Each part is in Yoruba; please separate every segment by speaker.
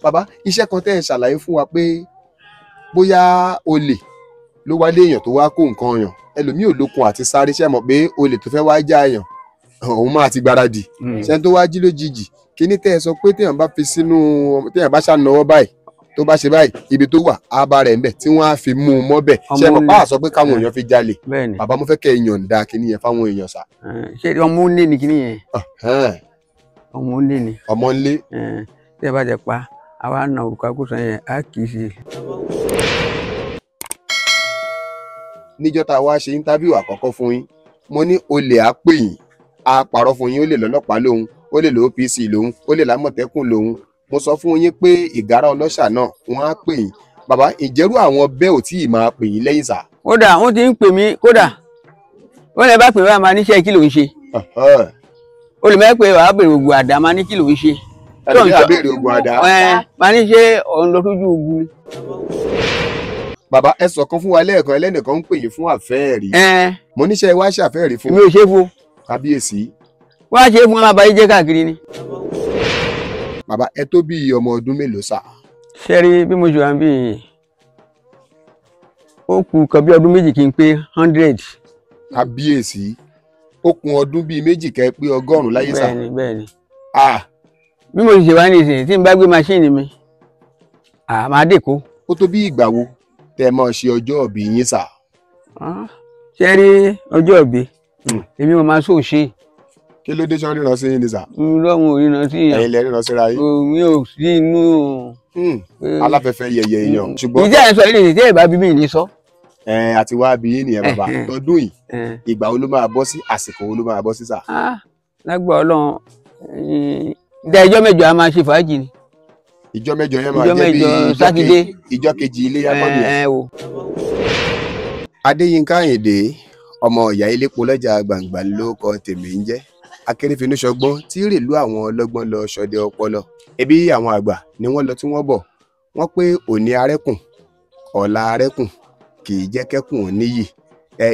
Speaker 1: Bàbá, iṣẹ́ kan tẹ́ ẹ ṣàlàyé fún wa pé bóyá olè ló wá léèyàn tó wá kó nǹkan yàn, ẹlòmíì ò lókun àti sáré, ṣe mọ̀ pé olè tó fẹ́ wá já yàn òun máa ti gbáradì, ṣe tó wá jí lójijì. Kíní tẹ́ ẹ sọ pé téèyàn bá fi sínú, téèyàn bá ṣànáwọ́ báyìí tó bá ṣe báyìí, ibi tó wà á bá rẹ̀ ń bẹ̀ tí wọ́n á fi mú un mọ́bẹ̀, ṣe mọ̀ pa àsọ pé káwọn èèyàn fi jalè. Bàbá, mo fẹ́ kẹ́ ẹ yànda kíní yẹn fáwọn èèyàn sà.
Speaker 2: Ṣé ọmọ ń lé ni kíní yẹn? Ọmọ ń lé ni.
Speaker 1: Ọmọ ń lé.
Speaker 2: Tẹ́ ẹ bá jẹ pa, àwa na òrùka kó sàn yẹn, á kì í ṣe.
Speaker 1: Níjọ́ tá a wá ṣe íńtábíù àkọ́kọ́ fún yín, mo ní olè á pè yín, á parọ́ fún yín, ó lè lọ́lọ́pàá lòun, ó lè lọ OPC lòun, ó lè lámọ̀tẹ́kùn lòun. Mo sọ fún yín pé ìgárá ọlọ́ṣà náà wọ́n á pè yín. Bàbá, ìjẹ́rú àwọn bẹ́ẹ̀ ò tí ì máa pè yín lẹ́yìn sà?
Speaker 2: Kódà wọ́n ti ń pè mí, kódà wọ́n lè bá pè wá máa níṣẹ́ kí ló ń ṣe. Olùmọ̀ pé wàá bèrè ògùn àdá, máa ní kí ló ń ṣe.
Speaker 1: Ẹlòmíì á béèrè ògùn àdá.
Speaker 2: Máa ní ṣe òun lọ sójú ogun ni.
Speaker 1: Bàbá, ẹ sọ kan fún wa lẹ́ẹ̀kan, ẹlẹ́nìkan ń pè yín fún àfẹ́ẹ̀rí. Mo níṣẹ́ wá ṣàfẹ́ẹ̀rí fún.
Speaker 2: Mi ò ṣe é fún.
Speaker 1: Kábíyèsí.
Speaker 2: Wá ṣe é fún ọmọ àbáyé jẹ́ káàkiri ni.
Speaker 1: Bàbá, ẹ tó bí ọmọ ọdún mélòó sà?
Speaker 2: Ṣé rí bí mo ṣe wà bí ó kù kan bí ọdún méjì kí n pé 100.
Speaker 1: Kábíyèsí, ó kù ọdún bíi méjì kẹ́ pé 100 láyé sà.
Speaker 2: Bẹ́ẹ̀ni bẹ́ẹ̀ni. Bí mo ṣe wà ní ìsìn tí n bá gbé maṣíìnì mi, màá dé Èkó.
Speaker 1: Ó tó bí ìgbà wo tẹ́ ẹ máa ṣe ọjọ́ ìbí yín sà?
Speaker 2: Ṣé rí ọjọ́ ìbí èmi mo máa sóò ṣe.
Speaker 1: Kí ló dé, sọ́n ríran sí yín ni sà?
Speaker 2: Lọ́run ò ríran sí yín.
Speaker 1: Ẹ̀yin lẹ ríran síra yín.
Speaker 2: Mi ò sí inú.
Speaker 1: Aláfẹ́fẹ́ yẹ̀yẹ̀ èèyàn. Ṣùgbọ́n
Speaker 2: ìjẹ́ ẹ̀ sọ ilé ìdíje ìbá bí mi ní sọ.
Speaker 1: Àti wá bí yín nìyẹn bàbá. Tọdún yìí ìgbà wo ló máa bọ́ sí, àsìkò wo ló máa bọ́ sí sà?
Speaker 2: Lágbà Ọlọ́run, ìdá ìjọ mẹ́jọ a máa ṣe fàájì ni.
Speaker 1: Ìjọ mẹ́jọ yẹn máa jẹ́ bí ìjọ kejì iléyá kọ́ nìyẹn. Adéyínká Àyìndé, ọmọ ìyá ilépo lọ́jà gbàǹgbà ló kọ tèmi ń jẹ́. Akérèfínúṣọgbọ́n tí rèlú àwọn ọlọ́gbọ́n lọ ṣọdẹ ọpọlọ. Ẹbí àwọn àgbà ni wọ́n lọ tí wọ́n bọ̀. Wọ́n pé òní arẹ́kùn, ọ̀la arẹ́kùn, kì í jẹ́ kẹ́kùn ò níyì.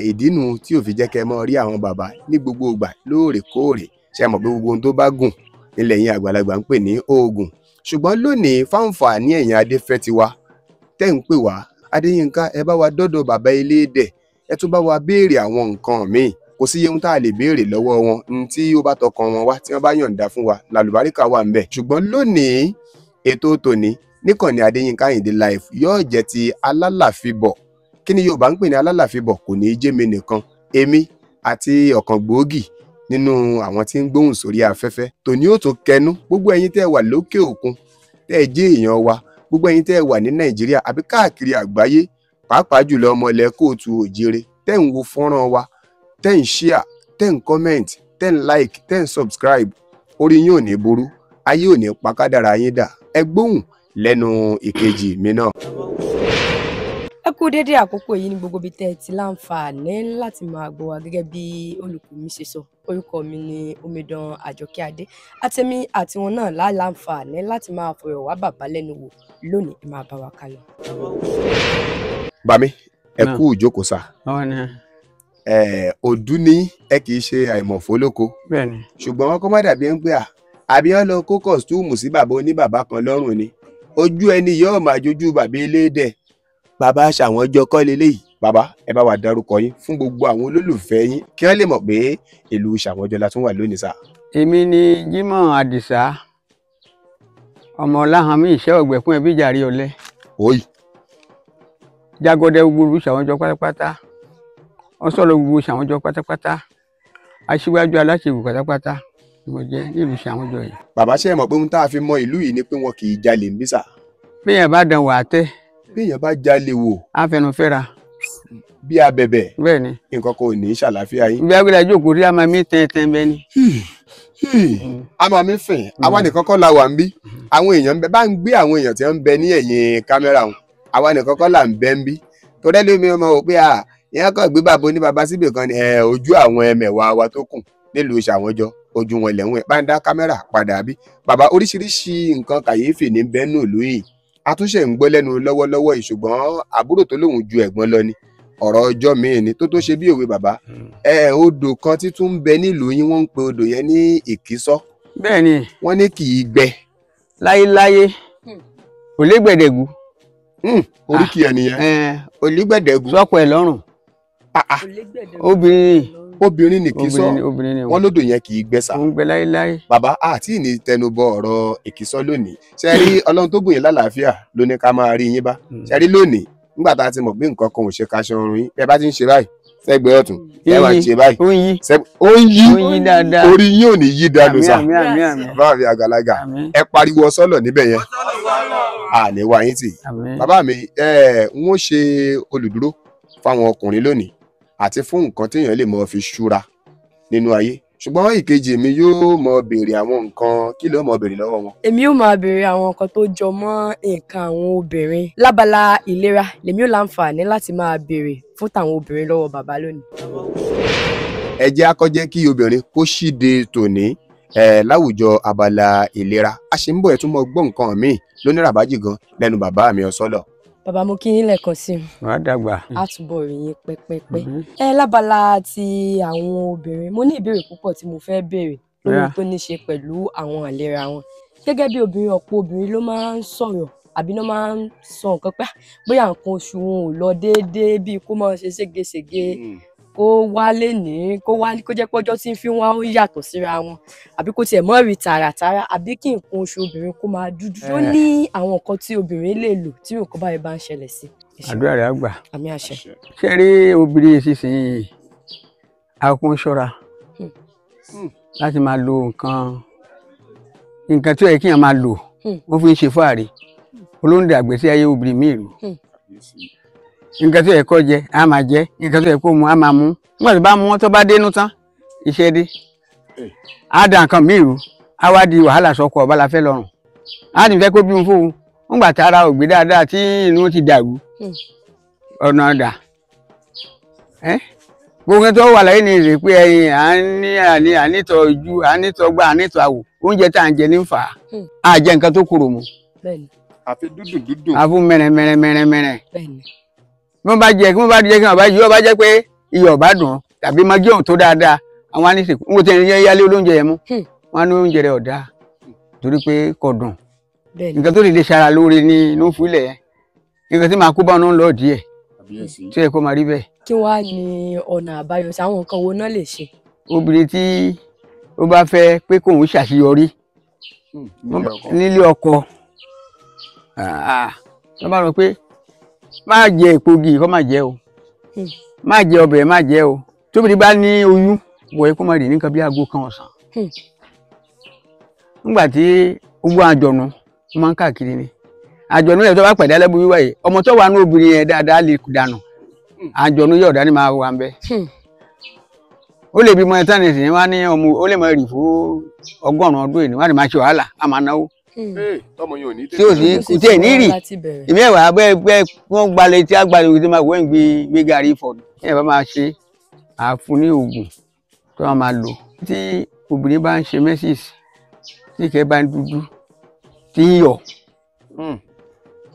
Speaker 1: Ìdínú tí ò fi jẹ́ kẹ́ mọ́ rí àwọn bàbá ní gbogbo ìgbà lóòrèkóòrè. Ṣé mọ̀ pé gbogbo ohun tó bá gùn nílẹ̀ yín àgbàlagbà ń pè ní oògùn. Ṣùgbọ́n lónìí fáǹfààní ẹ̀yin Adéfẹ́ ti wa tẹ́ ń pè wá, Adéyínká, ẹ bá wa dọ́dọ̀ bàbá Elédè, ẹ tún bá wa béèrè àwọn nǹkan míì. Kò sí ohun tá a lè béèrè lọ́wọ́ wọn, ní tí ó bá tọkàn wọn wá tí wọ́n bá yọ̀ǹda fún wa làlùbáríkà wà ńbẹ̀. Ṣùgbọ́n lónìí ètò tòní níkànnì Adéyínká Àyìndé Live yóò jẹ́ ti alálàfibọ̀. Kí ni Yorùbá ń pè ní alálàfibọ̀? Kò ní í jẹ́ mi nìkan, èmi àti ọ̀kan gbòógì nínú àwọn tí ń gbóhùn sórí afẹ́fẹ́ tòní ó tún kẹnu. Gbogbo ẹ̀yin tẹ́ wà lókè òkun, tẹ́ ẹ jẹ́ èèyàn wa, gbogbo ẹ̀yin tẹ́ wà ní Nàìjíríà àbí káàkiri àgbáyé, pàápàá jùlọ ọmọ ilẹ̀ kóòtù òjire, tẹ́ ń wo fọ́nrán wa, tẹ́ ń share, tẹ́ ń comment, tẹ́ ń like, tẹ́ ń subscribe, orí yín ò ní burú, ayé ò ní pa kádàrá yín dà. Ẹ gbóhùn lẹ́nu ìkejì mi náà.
Speaker 3: Ẹ kú dédé àkókò yìí ní gbogbo ibi tẹ́ ẹ ti láǹfààní láti máa gbọ́ wa. Gẹ́gẹ́ bí olùkọ́ mi ṣe sọ, orúkọ mi ni Omidan Àjọkẹ́ Adé. Àtẹ̀mí àti wọn náà láǹfààní láti máa fọ̀rọ̀ wá bàbá lẹ́nu wò lónìí. Ẹ máa bá wa kálọ.
Speaker 1: Bàmí, ẹ kú ìjókòó sà. Òdú ni ẹ kì í ṣe àìmọ̀fólóko. Ṣùgbọ́n kó má dàbí ẹ ń pè à àbí ẹ lọ kó kọ̀stúùmù sí bàbá oníbàbá kan lọ́rùn ni. Ojú ẹni yóò máa jojú bàbá Elédè. Bàbá ṣàwọn jọ kọ́ leléyìí. Bàbá, ẹ bá wa dárúkọ yín fún gbogbo àwọn olólùfẹ́ yín kí wọ́n lè mọ̀ pé ìlú Ṣàwọ́njọ la tún wà lónìí sà.
Speaker 2: Èmi ni Jímọ̀ Àdìsá, ọmọ Ọláhànmí ìṣẹ́ ọ̀gbẹ̀kún ẹbí jàre ọ̀lẹ.
Speaker 1: Oyi.
Speaker 2: Jágọdẹ gbogbo ìlú Ṣàwọ́njọ pátápátá, ọ̀sọ̀lọ̀ gbogbo Ṣàwọ́njọ pátápátá, aṣíwájú aláṣẹ̀wò pátápátá ni mo jẹ́ nílùú Ṣàwọ́njọ yìí.
Speaker 1: Bàbá, ṣe é mọ̀ pé ohun tá a fi mọ ìlú yìí ni pé wọn kì í jalè ń bí sà?
Speaker 2: Bí èèyàn bá dán wà á tẹ́.
Speaker 1: Bí èèyàn bá jalè wò.
Speaker 2: Á fẹnu fẹ́ra.
Speaker 1: Bí abẹ̀bẹ̀.
Speaker 2: Bẹ́ẹ̀ni.
Speaker 1: Nǹkan kò ní í ṣàlàáfíà yín.
Speaker 2: Bí agbèrè àjòkó rí, a máa mí tẹ́ntẹ́n bẹ́ẹ̀ ni.
Speaker 1: A máa mí fìn. Àwa nìkan kọ́ la wà ń bí. Àwọn èèyàn ń bẹ, bá ń gbé àwọn èèyàn tí wọ́n ń bẹ ní ẹ̀yìn kámẹ́rà wọn. Àwa nìkan kọ́ là ń bẹ ń bí. Torí ẹ lómi ọmọ wò pé à ìyẹn kàn gbé bàbá oníbàbá síbì kan ni ojú àwọn ẹmẹ̀wà wa tó kù nílùú Ṣàwọ́njọ, ojú wọn lẹ̀wọ̀n ẹ̀ bá ń dá kámẹ́rà padà bí. Bàbá, oríṣiríṣi nǹkan kàyéfì ní bẹ́ẹ̀ nù lóyìn. Àtúnṣe ń gbọ́ lẹ́nu lọ́wọ́lọ́wọ́ yìí, ṣùgbọ́n àbúrò tó lóun ju ẹ̀gbọ́n lọ ni ọ̀rọ̀ ọjọ́ míì ni tó tó ṣe bí òwe bàbá. Odò kan tí tún ń bẹ nílùú yín, wọ́n ń pe odò yẹn ní Ìkísọ́.
Speaker 2: Bẹ́ẹ̀ni.
Speaker 1: Wọ́n ní kì í gbẹ.
Speaker 2: Láyéláyé. Òlégbèdègù.
Speaker 1: Oríkì ẹ nìyẹn. Òlégbèdègù.
Speaker 2: Sọ́kọ ẹ̀ lọ́rùn. Obìnrin.
Speaker 1: Obìnrin ni kì í sọ wọn lódò yẹn kì í gbẹ sá.
Speaker 2: Ó ń gbẹ láéláé.
Speaker 1: Bàbá àti ní tẹnubọ ọ̀rọ̀ ìkìsọ lónìí. Ṣe rí Ọlọ́run tó bùn yín lálàáfíà ló ní ká máa rí yín bá. Ṣe rí lónìí nígbà tá a ti mọ̀ pé nǹkan kan ò ṣe kaṣọ ọrùn yín ẹ bá ti ń ṣe báyìí sẹ́gbẹ̀ẹ́ ọ̀tún ẹ wá ṣe báyìí ó ń yí orí yín ò ní yí dànù sá. Bàbá mi àgbàlagbà ẹ pariwo sọ́lọ̀ níbẹ̀ yẹn àní wa yín tì. Bàbá mi ń ó ṣe olùdúró fáwọn ọkùnrin lónìí àti fún nǹkan téèyàn lè mọ fi ṣúra nínú ayé, ṣùgbọ́n ìkejì mi yóò mọ béèrè àwọn nǹkan. Kí ló mọ béèrè lọ́wọ́ wọn?
Speaker 3: Èmi yóò máa béèrè àwọn nǹkan tó jọ mọ́ nǹkan àwọn obìnrin lábala ìlera. Lèmi ò láǹfààní láti máa béèrè fún tàwọn obìnrin lọ́wọ́ bàbá lónìí.
Speaker 1: Ẹ jẹ́ á kọ́ jẹ́ kí obìnrin kó ṣíde tòní láwùjọ abala ìlera. A ṣe ń bọ̀, ẹ̀ tún mọ gbọ́ nǹkan míì lóníràbájì gan lẹ́nu bàbá mi Ọ̀sọ́lọ̀.
Speaker 3: Bàbá, mo kí yín lẹ́ẹ̀kan sí i.
Speaker 2: Wàá dàgbà.
Speaker 3: A túbọ̀ rí yín pẹ́pẹ́pẹ́. Ẹ lábala ti àwọn obìnrin, mo ní ìbéèrè púpọ̀ tí mo fẹ́ béèrè lórí tó ní ṣe pẹ̀lú àwọn àìlera wọn. Gẹ́gẹ́ bí obìnrin, ọ̀pọ̀ obìnrin ló máa ń sọ̀rọ̀ àbí ló máa ń sọ nǹkan pé bóyá nǹkan oṣù wọn ò lọ déédéé, bíi kó máa ṣe ségesège, kó wá lénìí, kó wá kó jẹ́ pé ọjọ́ tí ń fi wá ó yàtọ̀ síra wọn, àbí kó tiẹ̀ mọ́ rí tààràtààrà, àbí kí nǹkan oṣù obìnrin kó máa dúdú. Ó ní àwọn nǹkan tí obìnrin lè lò tí nǹkan báyìí bá ń ṣẹlẹ̀ sí.
Speaker 2: Àdúrà rẹ̀ á gbà.
Speaker 3: Àmín àṣẹ.
Speaker 2: Ṣé rí obìnrin sísìn akún ṣọ́ra láti máa lo nǹkan tí ó yẹ kí èèyàn máa lò, wọ́n fi ń ṣe fáàrí olóńdè àgbẹ̀sí ayé obìnrin míì rò. Nǹkan tó yẹ kó jẹ á máa jẹ, nǹkan tó yẹ kó mu á máa mu. Nígbà tó bá mú wọn tó bá dénú tán, iṣẹ́ dé, á da nǹkan míì rú, á wá di wàhálà sọkọ ọba la fẹ́ lọ́rùn, á ní fẹ́ kó bímọ fóun. Nígbà tá ara ò gbé dáadáa tí inú ti dàrú, ọ̀nà ọ̀dà gbogbo tó wà láyé ní ìrè pé ẹyin à ń ní àní ànítọ́ ojú ànítọ́ gbá ànítọ́ àwò, oúnjẹ tá à ń jẹ ní fà á, á jẹ nǹkan tó korò mu,
Speaker 1: àfi dúdùn dúdùn,
Speaker 2: àfi mẹ́rẹ̀ mẹ́rẹ̀ mẹ́rẹ̀ mẹ́rẹ̀. Bí wọ́n bá jẹ kí wọ́n bá jẹ kí wọ́n bá yọ, bá jẹ́ pé iyọ̀ bá dùn tàbí magi ọ̀hún tó dáadáa, àwọn anísìkú ń wò tí ẹni yálé olóúnjẹ yẹn mú, wọn á ní oúnjẹ rẹ ọ̀dà torí pé kò dùn. Nǹkan tó lè lè ṣara lóore ní inú fúlẹ̀ yẹn, nǹkan tí màá kó bá wọn lọ díẹ̀ tí ó yẹ kó máa rí bẹ́ẹ̀.
Speaker 3: Kí wàá ní ọ̀nà àbáyọ sí àwọn nǹkan wo náà lè ṣe?
Speaker 2: Obìnrin tí ó bá fẹ́ pé kóun ṣàṣeyọrí nílé ọkọ, wọ́n bá rọ pé má jẹ èpogi kó má jẹ o, má jẹ ọbẹ̀ má jẹ o. Tóbi bá ní oyún wọ̀ ẹ́ kó má rí nǹkan bí aago kan ọ̀sán. Nígbà tí gbogbo àjọ̀nù wọ́n máa ń káàkiri ni àjọ̀nù yẹn tó bá pẹ̀lú ẹlẹ́bùrú wáyé, ọmọ tó wà ní obìnrin yẹn dáadáa lè dànù, àjọ̀nù yóò dání máa wà ń bẹ. Ó lè bímọ ẹtàn nìsín wá ní ọmọ, ó lè máa rì fún 100 ọdún yìí, wọ́n á lè máa ṣe wàhálà á máa náwó tí o sì kò tí ẹ ní rì ìmí ẹwà bẹ́ẹ̀ bẹ́ẹ̀ wọ́n gbalẹ̀ tí a gbalẹ̀ òkè tí máa wọ́n gbé gbé gàrí fọ̀ ní ẹ̀ bá máa ṣe àfun ní oògùn tó máa máa lò. Tí obìnrin bá ń ṣe menses, tí ìkẹ́ bá ń dúdú, tí ń yọ̀,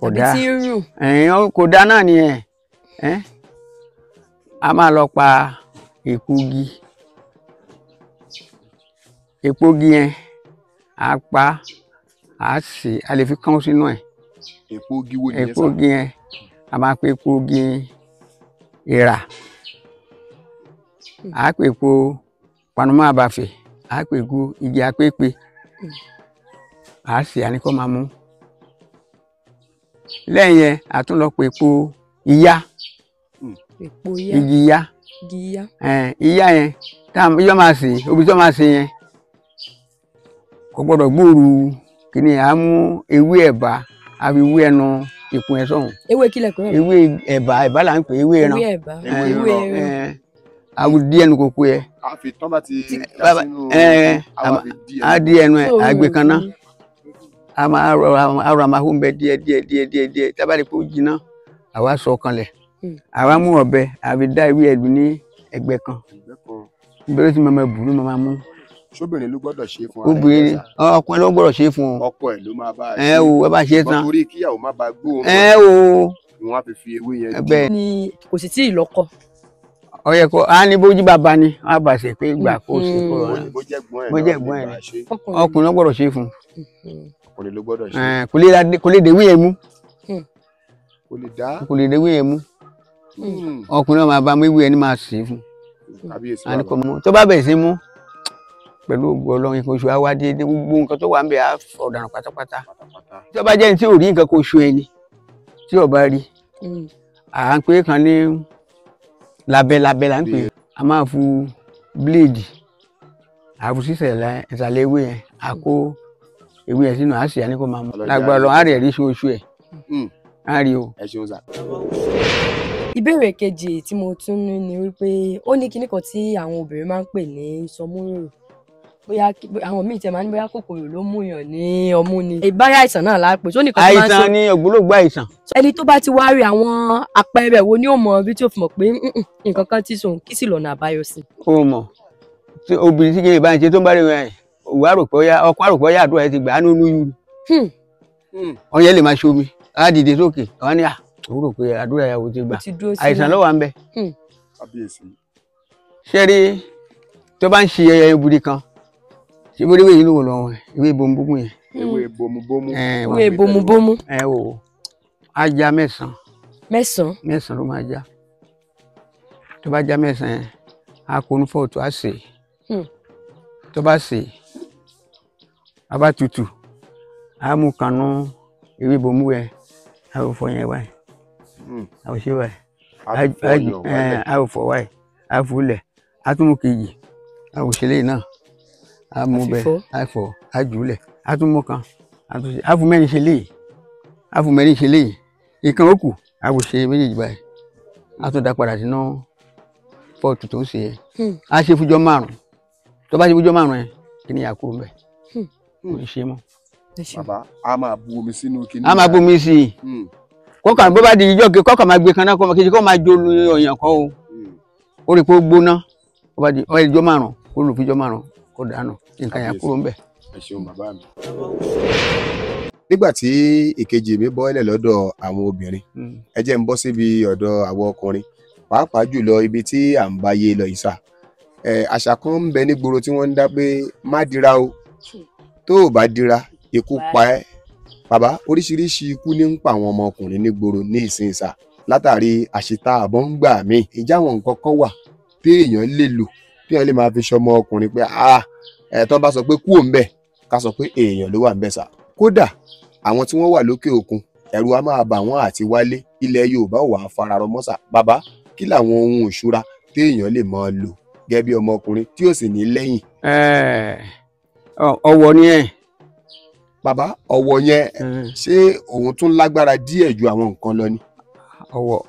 Speaker 2: kò dáa, kò dáa náà nìyẹn. A máa lọ pa èpogi, èpogi yẹn a pa a sè, a lè fi kán sínú ẹ.
Speaker 1: Èpogi wo nìyẹn sá?
Speaker 2: Èpogi yẹn a máa pe èpogi ìrà, a pè epo panumọ́ àbàfẹ́, a pè epo igi apépe, a sè, a ní kó máa mú. Lẹ́yìn yẹn a tún lọ pè epo ìyá, igi ìyá, ìyá yẹn tá a yọ máa sè, obì tó máa sè yẹn kò gbọdọ̀ gbóòrò kìíní. A mú ewé ẹ̀bà, a fi wé ẹnu ìkun ẹ̀ sọ̀hún.
Speaker 3: Ewé kílẹ̀ kúrò?
Speaker 2: Ewé ẹ̀bà, ẹ̀bà là ń pè ewé ẹran.
Speaker 3: Ewé ẹ̀bà, ewé ẹran.
Speaker 2: A di ẹnu kòkó yẹ.
Speaker 1: A fi tán bá ti dá sínú.
Speaker 2: A di ẹnu ẹ̀, a gbé kaná. A máa rọ àmà hún bẹ díẹ̀ díẹ̀ díẹ̀ díẹ̀ díẹ̀. Tá a bá rí pé ó jiná, àwa sọ kanlẹ̀. Àwa mú ọ̀bẹ, a fi dá ewé ẹ̀dùn ní ẹ̀gbẹ́ kan. Ìbẹ̀rẹ̀ tí màmá bù ló máa mú.
Speaker 1: Ṣóbìnrin ló gbọ́dọ̀ ṣe fún ara ẹ̀?
Speaker 2: Obìnrin ọkùnrin ló gbọ́dọ̀ ṣe fún ọ.
Speaker 1: Ọkọ ẹ̀ ló máa bá a ṣe.
Speaker 2: Ẹ o, ẹ bá ṣe tán.
Speaker 1: Torí kíyàwó má bàa gbóòórùn.
Speaker 2: Ẹ o.
Speaker 1: Ni wọ́n á fi fi ewé yẹn dì.
Speaker 2: Bẹ́ẹ̀
Speaker 3: ni kò sì tí ì lọ́kọ.
Speaker 2: Ó yẹ kó a ní bójú bàbá ni wọ́n á bá ṣe pé gbà kó ṣe kó rọra.
Speaker 1: Bó jẹ́ gbọ́n ẹ̀
Speaker 2: ọkùnrin ló gbọ́dọ̀ ṣe fún.
Speaker 1: Ọkùnrin ló gbọ́dọ̀ ṣe.
Speaker 2: Kò lè dèwé yẹn mú.
Speaker 1: Kò lè dá.
Speaker 2: Kò lè dèwé yẹn mú. Ọkùnrin náà máa bá mú ewé ẹni máa sè é fún.
Speaker 1: Kábíyèsí.
Speaker 2: Bàbá tó bá bẹ̀rẹ̀ sí mú pẹ̀lú ògùn Ọlọ́run, nǹkan oṣù á wá déédéé, gbogbo nǹkan tó wà ń bẹ̀ á ọ̀daràn pátápátá. Tó bá jẹ́ ní tí ò rí nǹkan kó oṣù ẹni tí ò bá rí, à ń pè é kan ní labẹ́labẹ́ là ń pè é. A máa fu bíléèdì àfu sísẹ̀ ìsàlẹ̀ ewé yẹn, a kó ewé yẹn sínú àṣìyá ní kó máa mú. Lágbára Ọlọ́run á rẹ̀ rí oṣù ẹ̀ á rí o.
Speaker 1: Ẹ ṣeun sà.
Speaker 3: Ìbéèrè kejì tí mo tún ní ni wípé ó ní kinní kan tí àwọn obìnrin máa ń pè ní sọmúrò, bóyá àwọn míì tẹ máa ń bóyá kòkòrò ló mú yàn ní ọmú ni. Ìbára àìsàn náà lápè tó nìkan tó máa ń sọ.
Speaker 2: Àìsàn ni ògbólógbò àìsàn.
Speaker 3: Ẹni tó bá ti wá rí àwọn àpẹẹrẹ wo ni ó mọ bí tí ó fi mọ̀ pé nǹkan kan ti sòun, kí sì lọ́nà àbáyọ sí.
Speaker 2: Ó mọ̀ tí obìnrin tí kìí bá ń ṣe tó ń bá rí wọn òwú àròpọ̀ ya ọkọ àròpọ̀ ya àdúrà ẹ ti gbà á nínú yú. Ọyẹ lè máa ṣomi á dìde sókè àwọn ni òun rò pé àdúrà ìyàwó ti gbà, àìsàn ló wà ń bẹ. Ṣé rí tó bá ń ṣe ẹyẹ obìnrin kan ṣé bó ewé yìí ló wò lọ́wọ́ ewé bomubomu yẹn.
Speaker 1: Ewé bomubomu.
Speaker 3: Ewé bomubomu.
Speaker 2: Ẹ wò á já mẹ́sàn-án.
Speaker 3: Mẹ́sàn-án.
Speaker 2: Mẹ́sàn-án ló máa já. Tó bá já mẹ́sàn-án yẹn á kó ní fọ́ọ̀tù á sè é. Tó bá sè é á bá tutù á mú kanú ewé bomu yẹn á fọ yẹn wáyé. Á ṣe wáyé. Á fọ wáyé á fúlẹ̀ á tún mú kejì á wò ṣe léyìn náà. A mú bẹ a fọ a jùlẹ a tún mú kan a tún ṣe a fún mẹ́rin ṣe léyìí a fún mẹ́rin ṣe léyìí ìkan ó kù a kò ṣe méjèèjì báyìí a tún da padà sínú pọ́ọ̀tù tó ń ṣe yẹn a ṣe fújọ́ márùn tó bá ṣe fújọ́ márùn yẹn kí ni yàkúrò mbẹ kò ní ṣe mọ́.
Speaker 1: Bàbá a máa bu omi sínú kinní.
Speaker 2: A máa bu omi sí i kọ́kà bó bá di ijọ́ ke kọ́kà máa gbé kan náà kọ́ kejì kọ́ máa jó ọ̀yàn kọ́ o ó rí i pé ó gbóná ó bá di ijọ́ márùn ó lò fújọ́ márùn kó dànù nǹkan yẹn kúrò ńbẹ̀.
Speaker 1: Ẹ ṣeun bàbá mi. Nígbà tí ìkejì mi bọ́lẹ̀ lọ́dọ̀ àwọn obìnrin, ẹ jẹ́ ń bọ́ síbi ọ̀dọ̀ àwọn ọkùnrin, pàápàá jùlọ ibi tí à ń bá yé lọ ìsà. Àṣà kan ń bẹ nígboro tí wọ́n ń dá pé má dira o, tó o bá dira ikú pa ẹ́. Bàbá oríṣiríṣi ikú ní ń pa àwọn ọmọkùnrin nígboro ní ìsìn ìsà látàrí àṣìta àbọ̀ ń gbà mí. Ìjà àwọn nǹkan kan wà téèyàn lè lò téèyàn lè máa fi ṣọmọ ọkùnrin pé ẹ̀ tó bá sọ pé kú òun bẹ̀ ká sọ pé èèyàn ló wà ń bẹ̀ sà. Kódà àwọn tí wọ́n wà lókè òkun ẹ̀rù á máa bà wọ́n àti wálé, ilẹ̀ Yorùbá ò wà fararọ mọ́ sà. Bàbá kí làwọn ohun ìṣura téèyàn lè máa lò gẹ́gẹ́ bí ọmọkùnrin tí ò sì ní lẹ́yìn.
Speaker 2: Ọ̀wọ̀ ni ẹ.
Speaker 1: Bàbá ọ̀wọ̀ yẹn ṣé òun tún lágbára díẹ̀ ju àwọn nǹkan lọ ni.
Speaker 2: Ọ̀wọ̀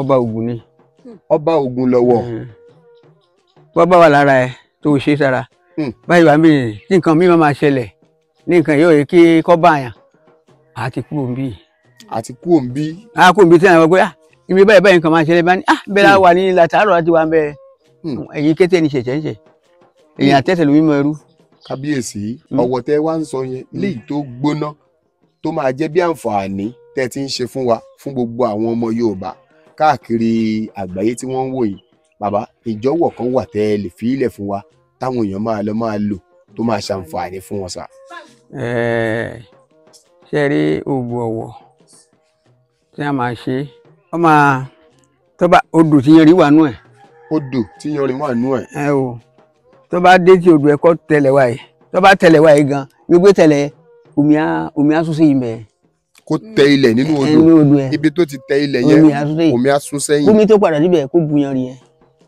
Speaker 2: ọba Ògùn ni.
Speaker 1: Ọba Ògùn lọ́wọ́.
Speaker 2: Bọ́ bá wà lára ẹ tó o ṣe sára báyìí wà mí tí nǹkan mi máa ṣẹlẹ̀ ní nǹkan yóò yẹ kí kọ́ bá yàn àti kúrò ń bí.
Speaker 1: Àti kúrò ń bí.
Speaker 2: A kúrò ń bí tí àwọn ọgbẹ́ ibi báyìí báyìí nǹkan máa ṣẹlẹ̀ bá ní bẹ́ẹ̀ la wà ní látàárọ̀ láti wà ń bẹ́ẹ̀ èyí kété ni ṣẹ̀ṣẹ̀ ń ṣe èyí àtẹ̀tẹ̀ ló mímọ ẹrú.
Speaker 1: Kábíyèsí ọ̀wọ̀ tẹ́ wá ń sọ yẹn léyìí tó gbóná tó máa jẹ́ bí àǹfààní tẹ́ ti ń ṣe fún wa fún gbogbo àwọn ọmọ Yorùbá káàkiri àgbáyé tí wọ́n ń wò yìí. Bàbá ìjọwọ́ kan wà tẹ́ ẹ lè fi ilẹ̀ fún wa táwọn èèyàn máa lọ máa lò tó máa ṣàǹfààní fún wọn sà.
Speaker 2: Ṣe rí oògùn ọ̀wọ̀ tí a máa ṣe ọ máa tó bá odò tí yanrìn wà nú ẹ̀.
Speaker 1: Odò tí yanrìn wà nú ẹ̀.
Speaker 2: Ẹ o tó bá dé tí odò ẹ̀kọ́ tẹ̀lẹ̀ wá yìí tó bá tẹ̀lẹ̀ wá yìí gan gbégbé tẹ̀lẹ̀ omi á sún sí ibẹ̀.
Speaker 1: Kó tẹ ilẹ̀ nínú odò ibi tó ti tẹ ilẹ̀ yẹn omi á sún sẹ́yìn.
Speaker 2: Kómi tó padà síbẹ̀ kó bu yanrìn yẹn.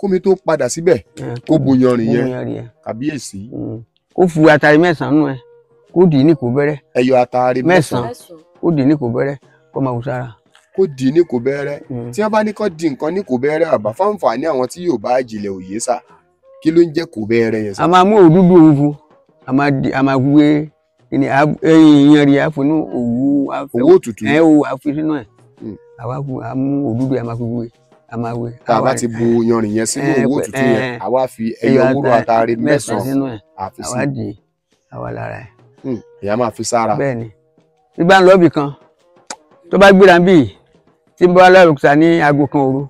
Speaker 1: Kómi tó padà síbẹ̀ kó bu yanrìn yẹn. Kàbíyèsí.
Speaker 2: Kó fu atare mẹ́sàn-án nù ẹ kó dì í ní kò bẹ̀rẹ̀.
Speaker 1: Ẹyọ atare mẹ́sàn-án
Speaker 2: kó dì í ní kò bẹ̀rẹ̀ kó máa wù sára.
Speaker 1: Kó dì í ní kò bẹ̀rẹ̀. Tí wọ́n bá ní kó di nǹkan ní kò bẹ̀rẹ̀ àbá fáǹfààní àwọn tí yóò bá jìnlẹ̀ òye sà kí ló ń jẹ́ kò bẹ̀rẹ̀ yẹn sà.
Speaker 2: A máa mú òdúdú òfu a máa wé yanrìn àfọnú òwú
Speaker 1: òwú òtútù
Speaker 2: ẹ o àfi sínú ẹ àwa mú òdúdú a máa fi wé a máa wé.
Speaker 1: Tá a bá ti bu yanrìn yẹn sínú òwú òtútù yẹn àwa fi ẹyọ wúrọ atare mẹ́sàn-án
Speaker 2: àfi sí àwa dì í àwa lára ẹ.
Speaker 1: Èyàn máa fi sára.
Speaker 2: Bẹ́ẹ̀ni bí bá ń lọ ibì kan tó bá gbéra bíi tí ń bá lọ́ọ̀rùkúta ní aago kan òru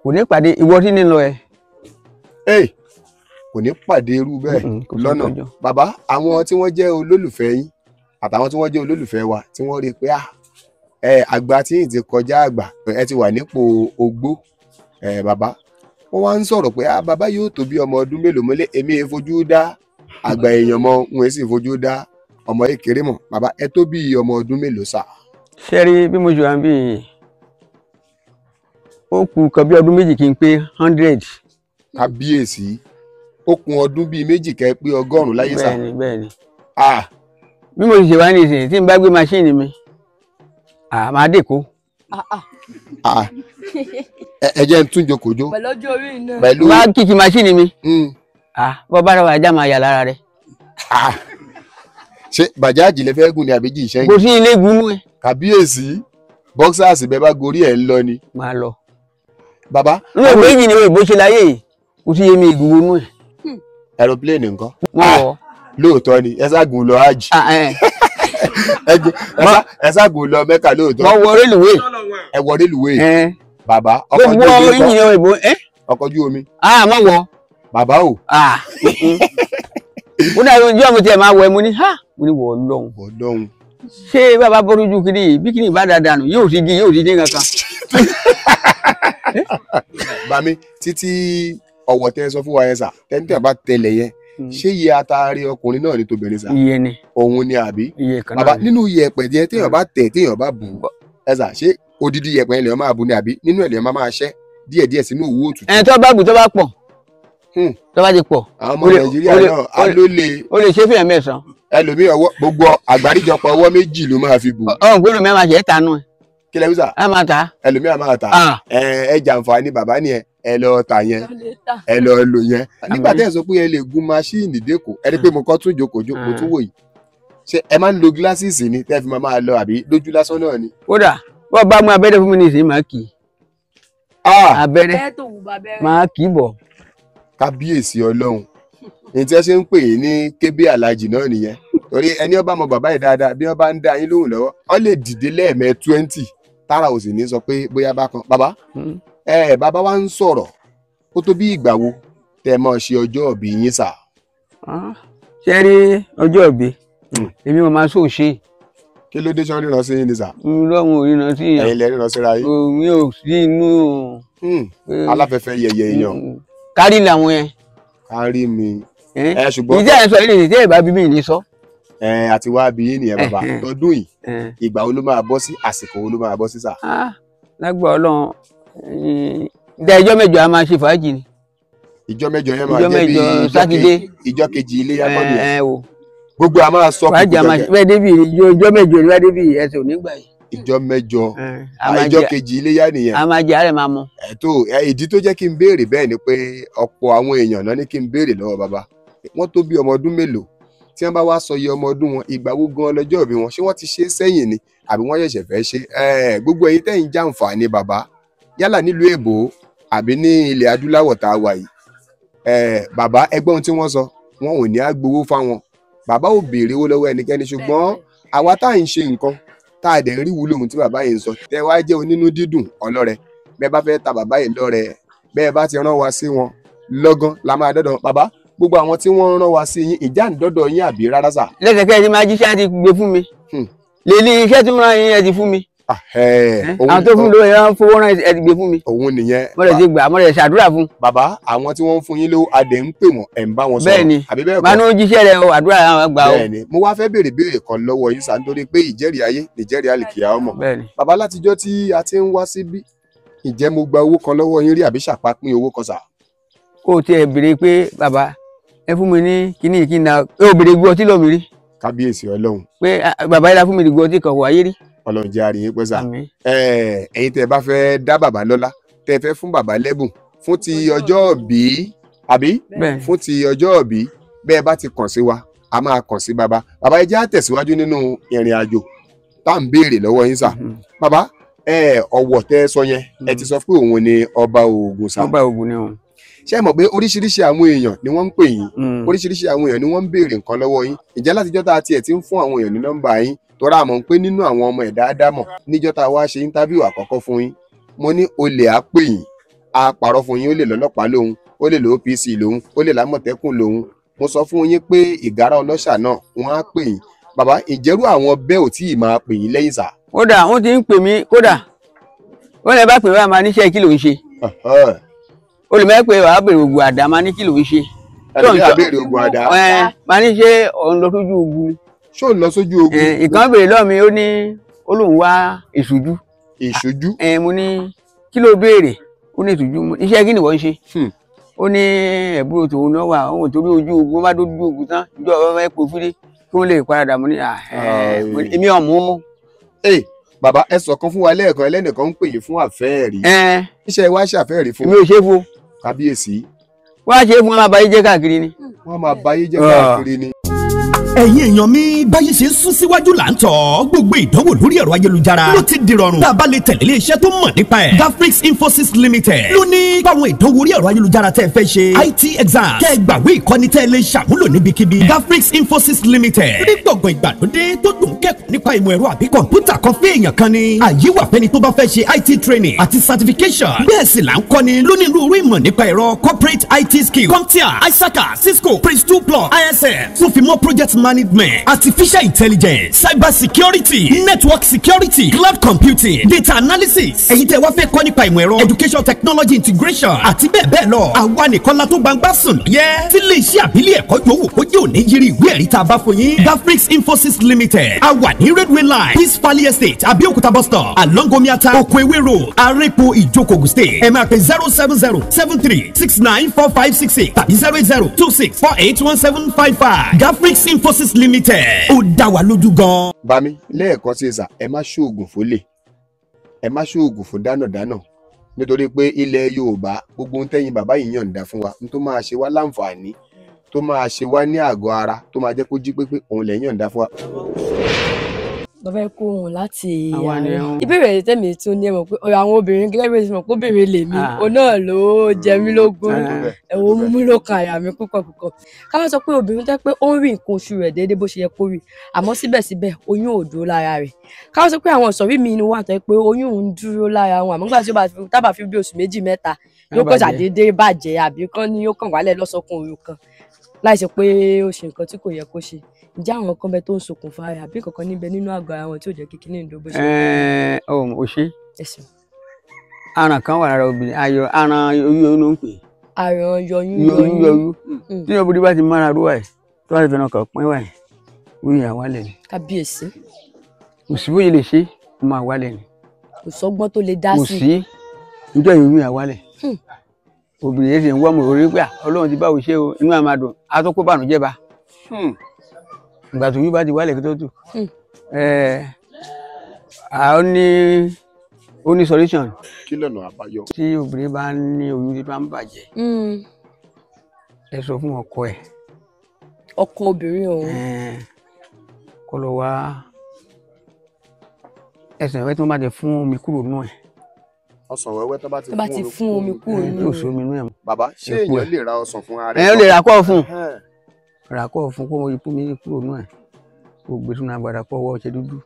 Speaker 2: kò ní pàdé ìwọ tí ní lọ ẹ.
Speaker 1: Kò ní pàdé irú bẹ́ẹ̀ lọ́nà. Bàbá àwọn tí wọ́n jẹ́ olólùfẹ́ yín Àtàwọn tí wọ́n jẹ́ olólùfẹ́ wa tí wọ́n rí i pé àgbà tí yìí ti kọjá àgbà, ẹ ti wà nípò ogbó. Bàbá wọ́n wá ń sọ̀rọ̀ pé bàbá yóò tó bí ọmọ ọdún mélòó mọ́lẹ̀. Èmi ẹ fojú dá àgbà èèyàn mọ́, wọn sì fojú dá ọmọ kékeré mọ́. Bàbá ẹ tó bí ọmọ ọdún mélòó sà?
Speaker 2: Ṣẹ́rí bí mo ṣe wà bí ó kù kan bí ọdún 2 kí n pé 100.
Speaker 1: Kábíyèsí, ó kù ọdún bíi 2 kẹ́ pé 100 láyé sà.
Speaker 2: Bẹ́ẹ̀ni bẹ́ẹ̀ni. Bí mo ṣe wà ní ìsìn tí n bá gbé maṣíìnì mi, màá dèkó.
Speaker 1: Ẹ jẹ́ n tún jókòó.
Speaker 3: Pẹ̀lú ọjọ́ orí náà.
Speaker 1: Pẹ̀lú
Speaker 2: bá kìkì maṣíìnì mi. Bọ́ bá rẹwà ajá máa yà lára rẹ̀.
Speaker 1: Ṣé bàjáàjì lè fẹ́ gùn ni àbí jì ìṣẹ́yìn?
Speaker 2: Kò sí ilé gùn mú ẹ.
Speaker 1: Kàbíyèsí, bọ́ksàsì bẹ́ẹ̀ bá gorí ẹ̀ ń lọ ni.
Speaker 2: Máa lọ.
Speaker 1: Bàbá.
Speaker 2: Ní òwe yìí ni òyìnbó ṣe láyé yìí, kò sí yémi ìgùn wọnú ẹ̀.
Speaker 1: Aeroplane nǹkan.
Speaker 2: Wọ́n wọ̀.
Speaker 1: Lóòótọ́ ni, ẹ ságùn lọ hajj. Ẹ ságùn lọ Mẹ́kà lóòótọ́.
Speaker 2: Wọ́n wọ rélùwé.
Speaker 1: Ẹ wọ rélùwé. Bàbá ọkọ̀ ojú omi kọ́. Ọkọ̀ ojú omi.
Speaker 2: Má wọ.
Speaker 1: Bàbá o.
Speaker 2: Mo ní àwọn ojú ọmọ tí ẹ máa wọ ẹ, mo ní ha, mo ní wọ Ọlọ́run.
Speaker 1: Ọlọ́run.
Speaker 2: Ṣé bàbá bọ́rújú kiri yìí bí kìnìún bá dáadáa nù yóò ti di yóò ti dín kankan.
Speaker 1: Bàmí títí ọ̀wọ̀ tẹ́ sọ fún wa yẹn sà, tẹ́ńtẹ́ bá tẹlẹ̀ yẹn, ṣé iye ataare ọkùnrin náà ni tobìnrin sà?
Speaker 2: Iye ni.
Speaker 1: Òun ni àbí?
Speaker 2: Iye kan náà.
Speaker 1: Bàbá nínú iyẹ̀pẹ̀ yẹn téèyàn bá tẹ̀ téèyàn bá bù ẹ sà, ṣé odidi iyẹ̀pẹ̀ yẹn lèèyàn máa bù ni àbí nínú ẹ̀ lèèyàn máa ṣẹ́ díẹ̀díẹ̀ sínú òwú òtútù?
Speaker 2: Ẹ̀ tó bá bù tó bá pọ̀, tó bá ti pọ̀.
Speaker 1: Àwọn ọmọ Nàìjíríà náà á ló lè.
Speaker 2: O lè ṣe fìyà mẹ́sàn-án.
Speaker 1: Ẹlòmíì ọwọ́ gbogbo àgbáríjọpọ̀ ọwọ́ 2 ló máa fi bù.
Speaker 2: Ọ̀hún gbọ́dọ̀ mẹ́wàá ṣe é tanú ẹ̀.
Speaker 1: Kí lẹ wí sà?
Speaker 2: A máa ta.
Speaker 1: Ẹlòmíì a máa ta. Ẹ jàǹfààní bàbá ni ẹ lọ tà yẹn, ẹ lọ lò yẹn. Nígbà tẹ́ ẹ sọ pé ẹ lè gun maṣíìnì dẹ́kọ̀, ẹ rí pé mo kọ́ tún jókòó mo tún wò yìí. Ṣé ẹ máa ń lo gíláṣìsì ni tẹ́ fi máa lọ àbí lójú lásán náà ni?
Speaker 2: Kódà bọ́ọ̀ bá mú abẹ́rẹ́ fún mi ní ìsìn máa kì í. Abẹ́rẹ́ máa kì í bọ̀.
Speaker 1: Kábíyèsí Ọlọ́run, ní tí ẹ ṣe ń pè é ní kébé alájì náà nìyẹn. Torí ẹni ọba mọ bàbá yìí dáadáa, bí wọ́n bá ń dá yín lóhùn lọ́wọ́, wọ́n lè dìde lẹ́ẹ̀mẹ́ 20 tára ò sì ní sọ pé bóyá bákan. Bàbá bàbá wa ń sọ̀rọ̀, ó tó bí ìgbà wo tẹ́ mọ́ ṣe ọjọ́ ìbí yín sà?
Speaker 2: Ṣé rí ọjọ́ ìbí èmi mo máa sọ ṣe.
Speaker 1: Kí ló dé sọ ríran sí yín ni sà?
Speaker 2: Lọ́run ò ríran sí yàn.
Speaker 1: Ẹ̀yin lẹ ríran síra yín.
Speaker 2: Mi ò sí inú.
Speaker 1: Aláfẹ́fẹ́ yẹ̀yẹ̀ èèyàn.
Speaker 2: Kárí làwọn yẹn.
Speaker 1: Kárí mi. Ṣùgbọ́n
Speaker 2: ìjẹ́ ẹ̀ sọ ilé ìjẹ́ ìbá bíbí ní sọ.
Speaker 1: Àti wá bí yín nìyẹn bàbá. Tọdún yìí ìgbà wo ló máa bọ́ sí, àsìkò wo ló máa bọ́ sí sà?
Speaker 2: Lágbà Ọlọ́run, ìdá ìjọ mẹ́jọ a máa ṣe fàájì ni.
Speaker 1: Ìjọ mẹ́jọ yẹn máa jẹ́ bí ìjọ kejì iléyá kọ́ nìyẹn. Gbogbo a máa sọ
Speaker 2: fàájì a máa ṣe bẹ́ẹ̀ débi ìjọ mẹ́jọ ni wá débi ẹsẹ̀ ò ní gbà yìí.
Speaker 1: Ìjọ mẹ́jọ, ìjọ kejì iléyá nìyẹn.
Speaker 2: A máa jẹ àárẹ̀ máa mọ.
Speaker 1: Ẹ̀tọ́ ìdí tó jẹ́ kí n béèrè bẹ́ẹ̀ ni pé ọ̀pọ̀ àwọn èèyàn náà ní kí n béèrè lọ́wọ́ bàbá. Wọ́n tó bí ọmọ ọdún mélòó tí wọ́n bá wá sọ iye ọmọ ọdún wọn, ìgbà wo gan lọ́jọ́ ìbí wọn, ṣé wọ́n ti ṣe é sẹ́yìn ni àbí wọ́n ṣẹ̀ṣẹ̀ fẹ́ ṣe? Gbogbo ẹ̀yin tẹ́yin jàǹfààní bàbá yálà nílùú èbó àbí ní ilẹ̀ adúláwọ̀ tá a wà yìí, bàbá ẹgbọ́n ohun tí wọ́n sọ, wọn ò ní á gbowó fáwọn. Bàbá ò béèrè owó lọ́wọ́ ẹnikẹ́ni, ṣùgbọ́n àwa tá à ń ṣe nǹkan tá a dẹ̀ rí wúlò ohun tí bàbá yìí ń sọ, tẹ́ wá jẹ́ onínú dídùn ọlọ́rẹ, bẹ́ẹ̀ bá fẹ́ ta bàbá yìí lọ́rẹ, bẹ́ẹ̀ bá ti rán wa sí wọn lọ́gán la máa dọ́dọ̀ bàbá. Gbogbo àwọn tí wọ́n rán wa sí yín, ìjà ń dọ́dọ̀ yín àbí rárá sà?
Speaker 2: Lẹ́sẹ̀kẹ́ ni máa jíṣẹ́ àti gbé fún mi. Lèlí iṣẹ́ tí mo rán yín ẹ ti fún mi. Àwọn tó fún mi lówó yẹn fowó rán ẹ ti gbé fún mi.
Speaker 1: Òun nìyẹn.
Speaker 2: Mo lè ti gbà, mo lè ṣàdúrà fún.
Speaker 1: Bàbá àwọn tí wọ́n ń fún yín lówó adẹ̀ ń pè wọ́n, ẹ̀ ń bá wọn sọ̀rọ̀.
Speaker 2: Bẹ́ẹ̀ni,
Speaker 1: àbí bẹ́ẹ̀ kọ́?
Speaker 2: Màá ní ó jíṣẹ́ rẹ o, àdúrà àwọn gbà o.
Speaker 1: Bẹ́ẹ̀ni, mo wá fẹ́ béèrè béèrè kan lọ́wọ́ yín sà, nítorí pé ìjẹ́rìí ayé nìjẹ́rìí àlìkìyà ọmọ.
Speaker 2: Bẹ́ẹ̀ni.
Speaker 1: Bàbá látijọ́ tí a ti ń wá síbí, ǹjẹ́ mo gba owó kan lọ́wọ́ yín rí àbí ṣàpapín owó kan sà?
Speaker 2: Kó o tiẹ̀ béèrè pé bàbá ẹ fún mi ní kíní kí n na ẹ ò béèrè gbọ́ ọtí lọ́mi rí.
Speaker 1: Kábíyèsí Ọlọ́run.
Speaker 2: Pé bàbá yìí la fún mi ní gbọ́ ọtí kan wáyé rí.
Speaker 1: Ọlọ́run jẹ́ àríyìn pẹ́ sà. Ẹ̀yin tẹ́ ẹ bá fẹ́ dá bàbá lọ́lá, tẹ́ ẹ fẹ́ fún bàbá lẹ́bùn fún ti ọjọ́ ìbí àbí fún ti ọjọ́ ìbí, bẹ́ẹ̀ bá ti kàn sí wa, a máa kàn sí bàbá. Bàbá ẹ jẹ́ á tẹ̀síwájú nínú ìrìn àjò tá à ń béèrè lọ́wọ́ yín sà. Bàbá ọ̀wọ̀ tẹ́ ẹ sọ yẹn, ẹ ti sọ pé òun ni ọba Ògùn sà.
Speaker 2: Ọba Ògùn ni òun.
Speaker 1: Ṣé ẹ mọ̀ pé oríṣiríṣi àwọn èèyàn ni wọ́n ń pè yín, oríṣiríṣi àwọn èèyàn ni wọ́n ń béèrè nǹkan lọ́wọ́ yín. Ǹjẹ́ látijọ́ tá a tiẹ̀ ti ń fún àwọn èèyàn ní nọ́mbà yín, tọ́ra àmọ́ pé nínú àwọn ọmọ ẹ̀dá ádámọ̀, níjọ́ tá a wá ṣe íńtábíù àkọ́kọ́ fún yín, mo ní olè á pè yín, á parọ́ fún yín, ó lè lọ́lọ́pàá lòun, ó lè lọ OPC lòun, ó lè lámọ̀tẹ́kùn lòun. Mo sọ fún yín pé ìgárá ọlọ́ṣà náà wọ́n á pè yín. Bàbá, ìjẹ́rú àwọn bẹ́ẹ̀ ò tí ì máa pè yín lẹ́yìn sà?
Speaker 2: Kódà wọ́n ti ń pè mí, kódà wọ́n lè bá pè wá máa níṣẹ́ kí ló ń ṣe. Olùmọ̀ pé wàá bèrè ògùn àdá, máa ní kí ló ń ṣe.
Speaker 1: Ẹlòmíì á béèrè oògùn àdá.
Speaker 2: Máa ní ṣé òun lọ sójú ogun ni.
Speaker 1: Ṣé òun lọ sójú ogun?
Speaker 2: Ìkan béèrè lọ́ọ̀ mi, ó ní ó lóun wá ìṣújú.
Speaker 1: Ìṣújú?
Speaker 2: Mo ní kí ló béèrè? Ó ní ìṣújú. Iṣẹ́ kí ni wọ́n ń ṣe? Ó ní ẹ̀búrò tòun náà wà, òun torí ojú ogun bá dójú ogun tán, ìjọ ọba fẹ́ kó fídí kí wọ́n lè paradà. Mo ní èmi ọ̀mú mú.
Speaker 1: Bàbá, ẹ sọ kan fún wa lẹ́ẹ̀kan, ẹlẹ́nìkan ń pè yín fún àfẹ́ẹ̀rí. Iṣẹ́ wa ṣe àfẹ́ẹ̀rí fún.
Speaker 2: Èmi ò ṣe é fún.
Speaker 1: Kábíyèsí.
Speaker 2: Wọ́n á ṣe é fún, wọn máa bayé jẹ́ káàkiri ni.
Speaker 1: Wọ́n máa bayé jẹ́ káàkiri ni.
Speaker 4: Ẹ̀yin èèyàn mi, báyìí ṣe ń sún síwájú là ń tọ̀. Gbogbo ìdánwò lórí ẹ̀rọ ayélujára ló ti dìrọ̀rùn tá a bá lè tẹ̀lé iléeṣẹ́ tó mọ̀ nípa ẹ̀. Gafrix Infosys Limited ló ní báwọn ìdánwò orí ẹ̀rọ ayélujára tẹ́ ẹ fẹ́ ṣe, IT exam, kẹ́ ẹ gbàwé ìkọ́ni tẹ́ ẹ lè ṣàmúlò níbikíbi. Gafrix Infosys Limited ní gbọ̀ngàn ìgbàlódé tó dùn kẹ́kọ̀ọ́ nípa ìmọ̀ ẹ̀rọ àbí kọ̀ǹpútà kan fún èèyàn kan ni. Àyè wà fẹ́ni tó bá fẹ́ ṣe IT training àti certification. Bẹ́ẹ̀ sì là ń kọ́ni lónírúurú ìmọ̀ nípa ẹ̀rọ, corporate IT skills, CompTIA, ISACA, Cisco, Prince2 Plus, ISM, tó fi mọ́ project management, artificial intelligence, cyber security, network security, cloud computing, data analysis. Ẹ̀yin tẹ́ wá fẹ́ kọ́ nípa ìmọ̀ ẹ̀rọ, education technology integration àti bẹ́ẹ̀ bẹ́ẹ̀ lọ. Àwa nìkan la tó gbangba sùn yẹ. Tí lè ṣe àbílẹ̀ ẹ̀kọ́ yòówù kó jẹ́ òní yiri ìwé ẹ̀rí tá a bá fún yín. Gafrix Infosys Limited, a wà ní Railway Line, Peace Valley Estate, Abẹ́òkúta bus stop, along Omiata, Okoewe Road, Arepo, Ìjókòó, Ogun State. Ẹ máa pè 07073694566 tàbí 08026481755. Gafrix Infosys Limited, ó dá wa lójú gan.
Speaker 1: Bami, lẹ́ẹ̀kan sí sà, ẹ má ṣoògùn fólè, ẹ má ṣoògùn fún dánàdánà, nítorí pé ilẹ̀ Yorùbá gbogbo ohun tẹ́yin bàbá yìí yànda fún wa, n tó máa ṣe wá láǹfààní, tó máa ṣe wá ní àgọ́ ara, tó máa jẹ́ kó jí pépé, òun lẹ̀ yànda fún wa.
Speaker 3: Bàbá, ẹ kó ohun láti àárọ̀. Ìbéèrè tẹ̀mí tún ní, ẹ mọ̀ pé ọ̀rọ̀ àwọn obìnrin gẹ́gẹ́ bí ẹ ṣe mọ̀ pé obìnrin lèmi, òun náà ló jẹ mí lógún, ẹ̀wọ̀n mú ló kan àyà mi púpọ̀ púpọ̀. Ká wá sọ pé obìnrin tẹ́ pé ó ń rí nǹkan oṣù rẹ̀ déédéé bó ṣe yẹ kó rí, àmọ́ síbẹ̀síbẹ̀ oyún ò dúró lára rẹ̀. Ká wá sọ pé àwọn ìsọ̀rí mi ni wà tó pé oyún ń dúró lára wọn, àmọ́ nígbà tí ó bá tábà fi bí oṣù 2 mẹ́ta yóò kàn ṣàdédé bàjẹ́, àbí kán ní yóò kàn wálẹ̀ lọ́sọ̀kan òru kan láì ṣe pé ó ṣe nǹkan tí kò yẹ kó ṣe. Ǹjẹ́ àwọn kan bẹ tó ń ṣokùnfà rẹ̀, àbí kankan níbẹ̀ nínú àgọ́ ara wọn tí ò jẹ́ kí kíní ìdó bó ṣe?
Speaker 2: Ò ṣe. Aràn kan wà lára obìnrin, ayọ̀ aràn oyún oyún ló ń pè.
Speaker 3: Aràn yọyún.
Speaker 2: Yọyún yọyún. Tí obìnrin bá ti mára rú wáyé, tó bá ti fẹ́ràn kàn pín wáyé, oyún yà wálẹ̀ ni.
Speaker 3: Kábíyèsí.
Speaker 2: Kò sí bóyá lè ṣe, ó máa wálẹ̀ ni.
Speaker 3: Kò sọ́gbọ́n tó lè dá sí.
Speaker 2: Kò sí, níjọ́ oyún yà wálẹ̀. Obìnrin yẹn sì ń wọ́ mọ̀ orí pé Ọlọ́run ti báwo ṣe o, inú àmàdùn, á tó kó bànújẹ́ bá. Ìgbà tó yún bá ti wálẹ̀ kí tó tù. Ó ní solution.
Speaker 1: Kí lọ́nà àbáyọ?
Speaker 2: Tí obìnrin bá ní oyún tí bá ń bàjẹ́, ẹ sọ fún ọkọ ẹ̀.
Speaker 3: Ọkọ obìnrin ọ̀hún.
Speaker 2: Kó lọ wá ẹsẹ̀ ìwé tí wọ́n bá ti fún omi kúrò nù ẹ̀.
Speaker 1: Ọsàn wẹ́wẹ́ tó bá
Speaker 3: ti fún omi kúrò nù
Speaker 2: ẹ̀. Tí omi nù ẹ̀.
Speaker 1: Bàbá, ṣé èèyàn lè ra ọsàn fún ara
Speaker 2: ẹ̀? Ẹ lè ra kọ́ fún rà kọ́ fún kó ikú mi kúrò nù ẹ̀, kó gbé sínú agbada, kó wọ́ ọṣẹ dúdú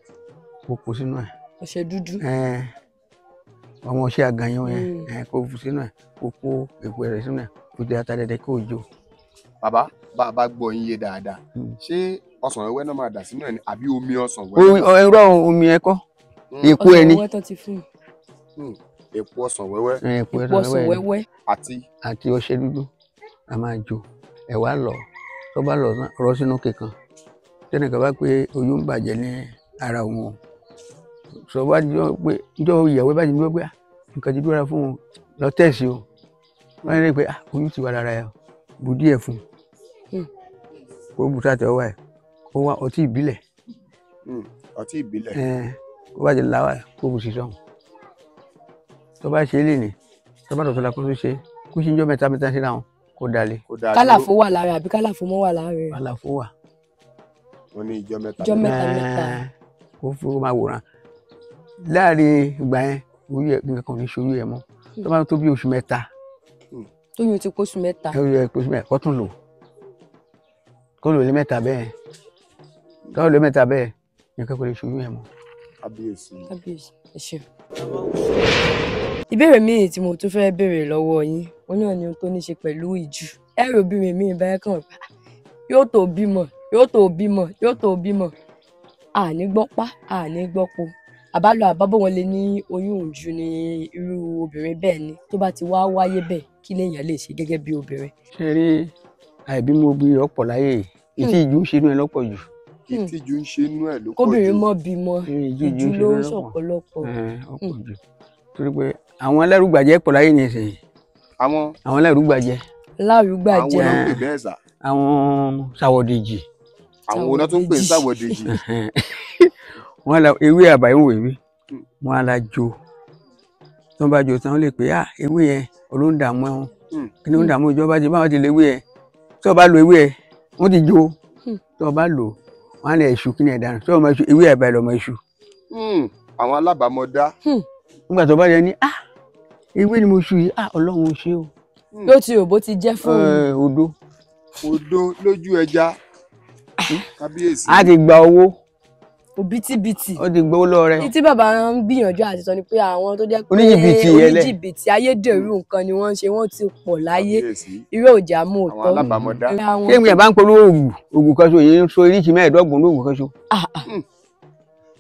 Speaker 2: kó kó sínú ẹ̀.
Speaker 3: Ọṣẹ dúdú.
Speaker 2: Ọmọ ọṣẹ àgànyàn yẹn, kó fún sínú ẹ̀, kó kó èpo rẹ̀ sínú ẹ̀, kó jẹ ata dẹdẹ kó jó.
Speaker 1: Bàbá, bá a bá gbọ́ yín yé dáadáa, ṣé ọsàn wẹ́wẹ́ náà máa dà sínú ẹ̀ ni àbí omi ọsàn wẹ́wẹ́?
Speaker 2: Irọ́, omi ẹ kọ́, èpo ẹ ni.
Speaker 3: Ọsàn wẹ́wẹ́ tó ti fún.
Speaker 1: Èpo ọsàn wẹ́wẹ́.
Speaker 2: Èpo ọsàn wẹ́wẹ́
Speaker 1: àti
Speaker 2: ọṣẹ dúdú a máa jó ẹ̀ wá lọ. Tó bá lọ rọ sínú kíkan, tẹnìkan bá pé oyún ń bàjẹ́ ní ara òun, sọ bá jọ pé jọ ìyàwó bá ti dúró pé nǹkan ti dúró fún un, lọ tẹ̀sí o, wọ́n rí i pé oyún ti wà lára ẹ̀, bù díẹ̀ fún un, kó bù sàtẹ̀ wá ẹ̀, kó wá ọtí ìbílẹ̀.
Speaker 1: Ọtí ìbílẹ̀.
Speaker 2: Kó bá ti la wá ẹ̀, kó bù sí sọ̀hún. Tó bá ṣe é lè ní, tó bá dọ̀tọ̀ la kó tó ṣe, kó ṣe ń jọ mẹ́ta mẹ́ta síra wọn, kó dalẹ̀.
Speaker 3: Kálàfó wà lára àbí kálàfó mọ́ wà lára rẹ̀?
Speaker 2: Kálàfó wà.
Speaker 1: Wọ́n ní ìjọ mẹ́ta.
Speaker 3: Ìjọ mẹ́ta mẹ́ta.
Speaker 2: Kó fún máa wòran láàrin ìgbà yẹn, oyún ẹ nǹkan kan ò ní ṣoyún ẹ mọ́. Tó bá tó bí oṣù mẹ́ta.
Speaker 3: Tóyún ti kóṣù mẹ́ta.
Speaker 2: Oyún ẹ kóṣù mẹ́ta, kó tún lò, kó lò lé mẹ́ta bẹ́ẹ̀, kó lò lé mẹ́ta bẹ́ẹ̀, nǹkan kò lè ṣoyún ẹ mọ́.
Speaker 1: Kábíyèsí.
Speaker 3: Kábíyèsí, ẹ ṣeun. Ìbéèrè míì tí mo tún fẹ́ béèrè lọ́wọ́ yín, òun náà ni ohun tó ní ṣe pẹ̀lú ìjù. Ẹ̀rọ obìnrin mi báyẹn kàn yóò tó bímọ, yóò tó bímọ, yóò tó bímọ. Àní gbọ́pá, àní gbọ́po, àbálọ àbábọ̀ wọn lè ní oyún òjú ni irú obìnrin bẹ́ẹ̀ ni. Tó bá ti wá wáyé bẹ́ẹ̀, kí lèèyàn lè ṣe gẹ́gẹ́ bí obìnrin?
Speaker 2: Ṣe rí àìbímọ obìnrin ọ̀pọ̀ láyé yìí, ìtìjú ń ṣe inú ẹ lọ́pọ̀ jù.
Speaker 1: Ìtìjú ń ṣe inú ẹ ló pọ̀ jù.
Speaker 3: Kóbìnrin mọ́ bímọ, ìjú ló ń ṣọ̀pọ̀lọpọ̀.
Speaker 2: Ọ̀pọ̀ jù, torí pé àwọn ẹlẹ́rùgbàjẹ́ pọ̀ láyé nìsín.
Speaker 1: Àwọn
Speaker 2: ẹlẹ́rùgbàjẹ́.
Speaker 3: Lárúgbàjẹ́.
Speaker 1: Àwọn ló ń pè bẹ́ẹ̀ sà.
Speaker 2: Àwọn sàwọ̀dèjì.
Speaker 1: Àwọn oná tó ń pè ní sàwọ̀dèjì.
Speaker 2: Wọ́n la ewé àbáyé wò ewé, wọ́n á la jo. Tí wọ́n bá jo tán, wọ́n lè pè á ewé yẹn olóńdàmú ẹ̀hún. Kí ni ó ń dààmú ìjọba ti báwọn ti lo ewé yẹn? Tí wọ́n bá lo ewé yẹn, wọ́n ti jo. Tí wọ́n bá lò, wọ́n á lè ṣu kí ni ẹ̀ dànù. Tí wọ́n máa ṣu ewé àbáyé lọ́mọ iṣu.
Speaker 1: Àwọn alábàámọ̀dá.
Speaker 2: Nígbà tó bá yẹ ní, ah ewé ni mo ṣu yìí, ah Ọlọ́run ṣe o.
Speaker 3: Ló ti rò bó ti jẹ́ fún
Speaker 2: un. Odó.
Speaker 1: Odó lójú ẹja. Kábíyèsí.
Speaker 2: A ti gba owó.
Speaker 3: Òbítíbitì.
Speaker 2: Ó ti gbowó lọ́wọ́ rẹ̀.
Speaker 3: Ní tí bàbá ń gbìyànjú àti sọ ni pé àwọn tó jẹ́ pé
Speaker 2: oníjìbìtì yẹlẹ,
Speaker 3: oníjìbìtì ayédèrú nǹkan ni wọ́n ń ṣe, wọ́n ti pọ̀ láyé. Irú òjà mú òótọ́.
Speaker 1: Àwọn alábàámọ̀dá.
Speaker 2: Ṣé ìgbìyànjú bá ń polówó oògùn, oògùn kan so yìí ń so oríṣi 25 lóògùn kan so.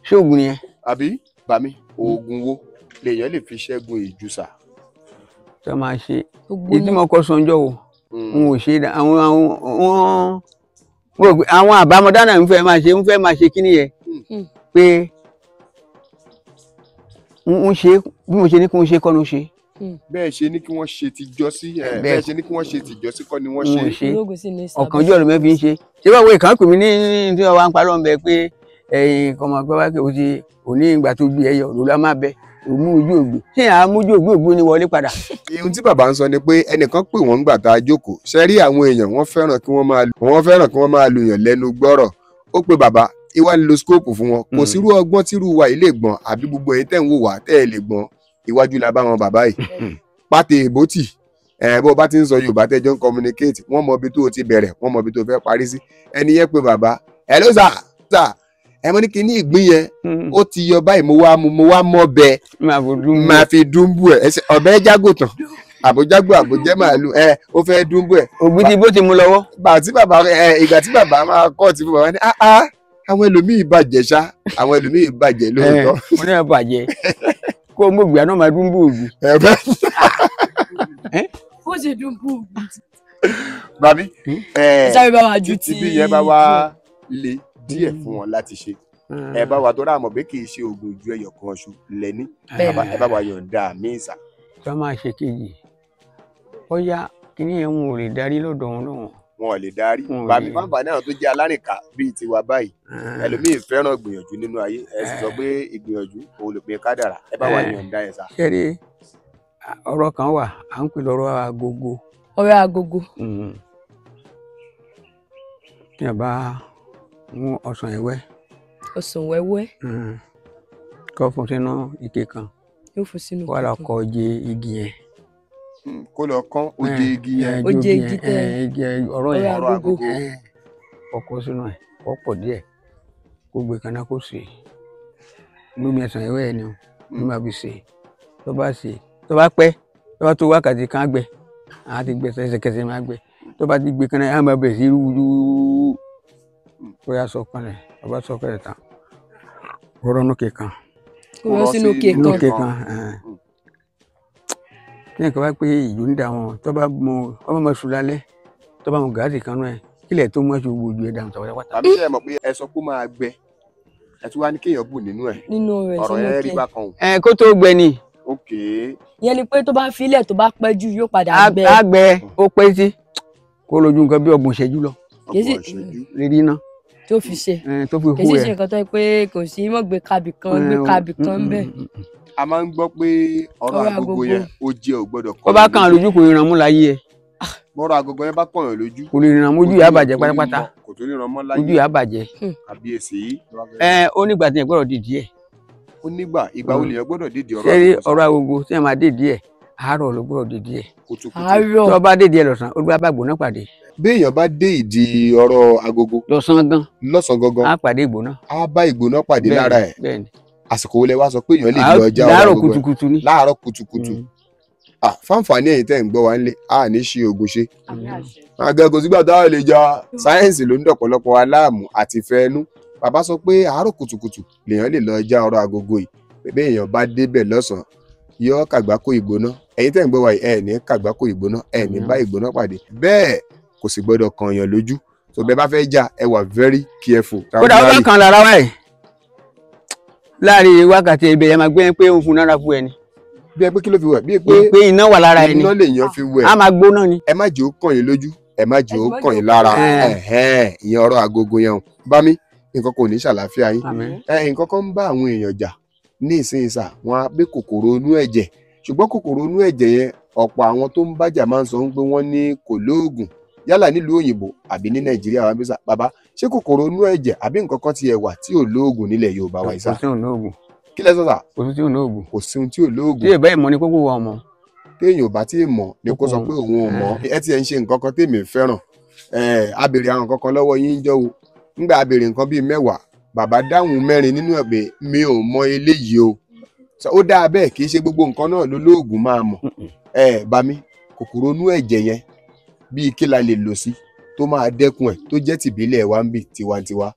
Speaker 2: Ṣé oògùn nìyẹn?
Speaker 1: Àbí bàmí, oògùn wo lèèyàn lè fi ṣẹ́gun ìjùsà?
Speaker 2: Ṣé máa ṣe èyí tí mo kọ sọ́njọ́ o, n ò ṣe àwọn àbámọ̀dá náà ń fẹ́ máa ṣe kíní yẹn pé ń ṣe bí mo ṣe ní kí wọ́n ṣe kọ́ ló ṣe.
Speaker 1: Bẹ́ẹ̀ ṣe ní kí wọ́n ṣe tìjọ́ sí, bẹ́ẹ̀ ṣe ní kí wọ́n ṣe tìjọ́ sí kọ́ ni wọ́n ṣe.
Speaker 2: Ọ̀kánjọ́ ló mẹ́fì ń ṣe. Ṣé báwo ìkàn pè mí ní tí wọ́n wá ń parọ́ ń bẹ pé ẹ̀yìn kọ́mọ pé wá kí o ti òní ìgbà tó gbé ẹyọ ló lá má bẹ òmú ojú ògbé. Ṣé à ń mójú ògbé ògbé ni wọlé padà?
Speaker 1: Ohun tí bàbá ń sọ ni pé ẹnìkan pè wọ́n ńgbà tá a jókòó. Ṣe rí àwọn èèyàn wọ́n fẹ́ràn kí wọ́n máa lu èèyàn lẹ́nu gbọ́rọ̀. Ó pe bàbá ìwà ń lo skóòpù fún wọn. Kò sírú ọgbọ́n tírú wa yìí lè gbọ́n, àbí gbogbo ẹ̀yin tẹ́ ń wò wá tẹ́ ẹ lè gbọ́n. Iwájú la bá wọn bàbá yìí. Pàtẹ ìbótì bó bá ti ń sọ Yorùbá tẹ́jọ́ ń communicate, wọ́n mọ ibi tó o ti bẹ̀rẹ̀, wọ́n mọ ibi tó o fẹ́ parí sí. Ẹni yẹn pe bàbá, ẹ ló sà sà ẹ mọ ní kí ní ìgbín yẹn ó ti yọ báyìí, mo wá mọ bẹ máa fi dúnbù ẹ, ọbẹ jágòtàn àbójágbó àbójẹ màálù ẹ ó fẹ́ dúnbù ẹ.
Speaker 2: Ògbín ti bó ti mú lọ́wọ́.
Speaker 1: Ìgbà tí bàbá máa kọ́ ti fún bàbá ní àwọn ẹlòmíì bàjẹ́ ṣá, àwọn ẹlòmíì bàjẹ́ lóòótọ́.
Speaker 2: Mo ní bàjẹ́ kó o mú ògbìn àná máa dúnbù ògbìn.
Speaker 3: Ó ṣe dúnbù ògbìn.
Speaker 1: Bàbí títí bí yẹn bá wá le díẹ̀ fún wọn láti ṣe, ẹ bá wa tó rà mọ̀ pé kì í ṣe oògùn ju ẹyọ kan ṣu lẹ́ní, ẹ bá wa yọ̀ǹda mí ìsà.
Speaker 2: Tó máa ṣe kejì, bóyá kíní yẹn wọn ò lè darí lọ́dọ̀ wọn lọ́wọ́.
Speaker 1: Wọn ò lè darí. Bàmí fáńfà náà tó jẹ́ alárìnká bíi tiwa báyìí, ẹlòmíì fẹ́ràn gbìyànjú nínú ayé, ẹ sì sọ pé ìgbìyànjú òun ló pin kádàrà, ẹ bá wa yọ̀ǹda ẹ sà.
Speaker 2: Ṣé rí ọ̀rọ̀ kan wà à ń pè lọ́rọ̀ agogo.
Speaker 3: Ọ̀rọ̀ agogo.
Speaker 2: Tí a bá mú ọsàn ẹ̀wẹ́.
Speaker 3: Ọsàn wẹ́wẹ́.
Speaker 2: Kó fún sínú ike kan.
Speaker 3: Yóò fún sínú ike kan.
Speaker 2: Kó lọ kọ oje igi yẹn.
Speaker 1: Kó lọ kán oje igi yẹn.
Speaker 3: Oje igi tẹ
Speaker 2: igi ọ̀rọ̀ yẹn.
Speaker 1: Ọ̀rọ̀ agogo.
Speaker 2: Kó kó sínú ẹ̀, kó pọ̀ díẹ̀, kó gbé kaná kó sè é. Lómi ọsàn ẹ̀wẹ́ yẹn ni o, ló máa fi sè é. Tó bá sè é, tó bá pẹ́, tó bá tó wákàtí kan gbẹ, á ti gbẹ ẹsẹ̀kẹsẹ̀ máa gbẹ. Tó bá ti gbé kaná, á máa bẹ̀rẹ̀ sí rúwúrú. Kó yá sọ kanlẹ̀, tó bá sọ kanlẹ̀ tán, kó rọ́nú kékan.
Speaker 3: Kó rọ́ sínú kékan.
Speaker 2: Kí nìkan bá pé ìjò ń da wọn, tó bá mọ ọmọ máa sùn lálẹ́, tó bá mọ gáàsì kan náà, kílẹ̀ tó mọ́ ṣe gbogbo ojú ẹ̀ dànù tàwọn.
Speaker 1: Tàbí ṣe é mọ̀ pé ẹ sọ pé ó máa gbẹ, ẹ tún wá ní kéèyàn bù nínú ẹ̀.
Speaker 3: Nínú rẹ̀
Speaker 1: ọ̀rọ̀
Speaker 3: sínú
Speaker 1: yẹn rí
Speaker 3: ike.
Speaker 1: bákan o.
Speaker 2: Ẹ kó tó gbẹ ni.
Speaker 1: Ok.
Speaker 3: Ìyẹn ni pé tó bá filẹ̀ tó bá pẹ́ jù yóò padà gbẹ.
Speaker 2: Á gbẹ, ó pẹ́ sí. Kó lójú nǹkan bí 30 ìṣẹ́jú lọ.
Speaker 1: 30 ìṣẹ́jú.
Speaker 2: Rírí náà.
Speaker 3: Tó fi ṣe.
Speaker 2: Tó fi hó ẹ.
Speaker 3: Kì í sì ṣe nǹkan tó yẹ pé kò sí mọ̀ gbé kabì kan gbé kabì kan bẹ́ẹ̀.
Speaker 1: A máa ń gbọ́ pé ọ̀rọ̀ agogo yẹn ó jẹ́ ò gbọ́dọ̀ kọ́.
Speaker 2: Ó bá kàn lójú kò ríran mú láyé ẹ.
Speaker 1: Bọ́rọ̀ agogo yẹn bá kàn lójú.
Speaker 2: Kò lè ríran mójú yà bàjẹ́ pátápátá.
Speaker 1: Kò tó ríran mọ́ láyé.
Speaker 2: Ojú yà bàjẹ́.
Speaker 1: Kàbíyèsí.
Speaker 2: Ẹ ó nígbà tí yẹn gbọ́dọ̀ dìdí ẹ̀.
Speaker 1: Ó nígbà ìgbà wo lèèyàn gbọ́dọ̀ dìdí ọ̀rọ̀
Speaker 2: agogo. Ṣé ọ̀rọ̀ agogo tí yẹn máa dìdí ẹ̀ àárọ̀ ló gbọ́dọ̀ dìdí ẹ̀.
Speaker 1: Kùtùkùtù.
Speaker 3: Àárọ̀.
Speaker 2: Tó bá dìdí ẹ̀ lọ́sàn-án ó bá gbóná pàdé.
Speaker 1: Bí èèyàn bá dé ìdí ọ̀rọ̀ agogo.
Speaker 2: Lọ́sàn-án gan.
Speaker 1: Lọ́sàn-án gangan.
Speaker 2: Á pàdé ìgbóná.
Speaker 1: Á bá ìgbóná pàdé lára ẹ̀.
Speaker 2: Bẹ́ẹ̀ni.
Speaker 1: Àsìkò wo lẹ wá sọ pé èèyàn lè lọ já ọ̀rọ̀
Speaker 2: láàárọ̀
Speaker 1: agogo ẹ̀?
Speaker 2: kùtùkùtù ni.
Speaker 1: Láàárọ̀ kùtùkùtù. Fáǹfààní ẹ̀yin tẹ́ ń gbọ́ wa nílé, a ní ṣe oògùn ṣe. Àgẹ́ kò sígbà táwọn lè jọ sáyẹ́ǹsì ló ń dọ̀pọ̀lọpọ̀ aláàmú àti fẹ́ẹ́nú. Bàbá sọ pé àárọ̀ kùtùkùtù lèèyàn lè lọ já ọ̀rọ̀ agogo yìí, bẹ́ẹ̀ èèyàn bá débẹ̀ lọ́sàn-án yọ kàgbákò ìgbóná. Ẹ̀yin tẹ́ ń gbọ́ wa yìí, ẹ ní kàgbákò ìgbóná, ẹ ní bá ìgbóná pàdé, bẹ́ẹ̀ kò sì gbọ́dọ̀ kan èèyàn lójú. So bẹ́ẹ̀ bá fẹ́ já, ẹ wà very careful.
Speaker 2: Kódà ó bá kan lára wáyé láàrin wákàtí ibẹ̀ yẹn máa gbé pé òun fún náírà fún ẹni.
Speaker 1: Bí ẹ pé kí ló fi wẹ̀? Bí ẹ
Speaker 2: pé iná wà lára ẹni.
Speaker 1: Iná lèèyàn fi wẹ̀.
Speaker 2: A máa gbóná ni.
Speaker 1: Ẹ má jẹ́ ó kàn yín lójú, ẹ má jẹ́ ó kàn yín lára. Ìyẹn ọ̀rọ̀ agogo yẹn o. Bá mi, nǹkan kò ní ṣàlàáfíà yín. Nǹkan kan ń bá àwọn èèyàn jà ní ìsinyìí sà, wọn á gbé kòkòrò inú ẹ̀jẹ̀. Ṣùgbọ́n kòkòrò inú ẹ̀jẹ̀ yẹn, ọ̀pọ̀ àwọn tó ń bájà máa ń sọ pé wọ́n ní kò lóògùn, yálà nílùú òyìnbó àbí ní Nàìjíríà wa bí sà. Bàbá, ṣé kòkòrò inú ẹ̀jẹ̀ àbí nǹkan kan ti ẹ̀ wà tí ò lóògùn nílẹ̀ Yorùbá wa sà?
Speaker 2: Kò sí òun lóògùn.
Speaker 1: Kí lẹ sọ sà?
Speaker 2: Kò sí òun lóògùn.
Speaker 1: Kò sí ohun tí ò lóògùn.
Speaker 2: Tí èbá ìmọ̀ ni kókó wa ọmọ.
Speaker 1: Téèyàn ò bá tí ì mọ̀ ni kó sọ pé òun ò mọ̀. Ẹ ti ẹ̀ ń ṣe nǹkan kan tèmi fẹ́ràn. A béèrè àwọn nǹkan kan lọ́wọ́ yín jọ́ o. Nígbà a béèrè nǹkan bíi 10, bàbá dáhùn 4 nínú ẹ̀ pé mi ò mọ eléyìí o. Ó dáa bẹ́ẹ̀, kì í ṣe gbogbo nǹkan náà ló lóògùn máa mọ̀. Bá mi, kòkòrò inú ẹ̀jẹ̀ yẹn bíi kí la lè lò sí tó máa dẹ́kun ẹ̀ tó jẹ́ tìbílẹ̀ wa ń bì tiwantiwa.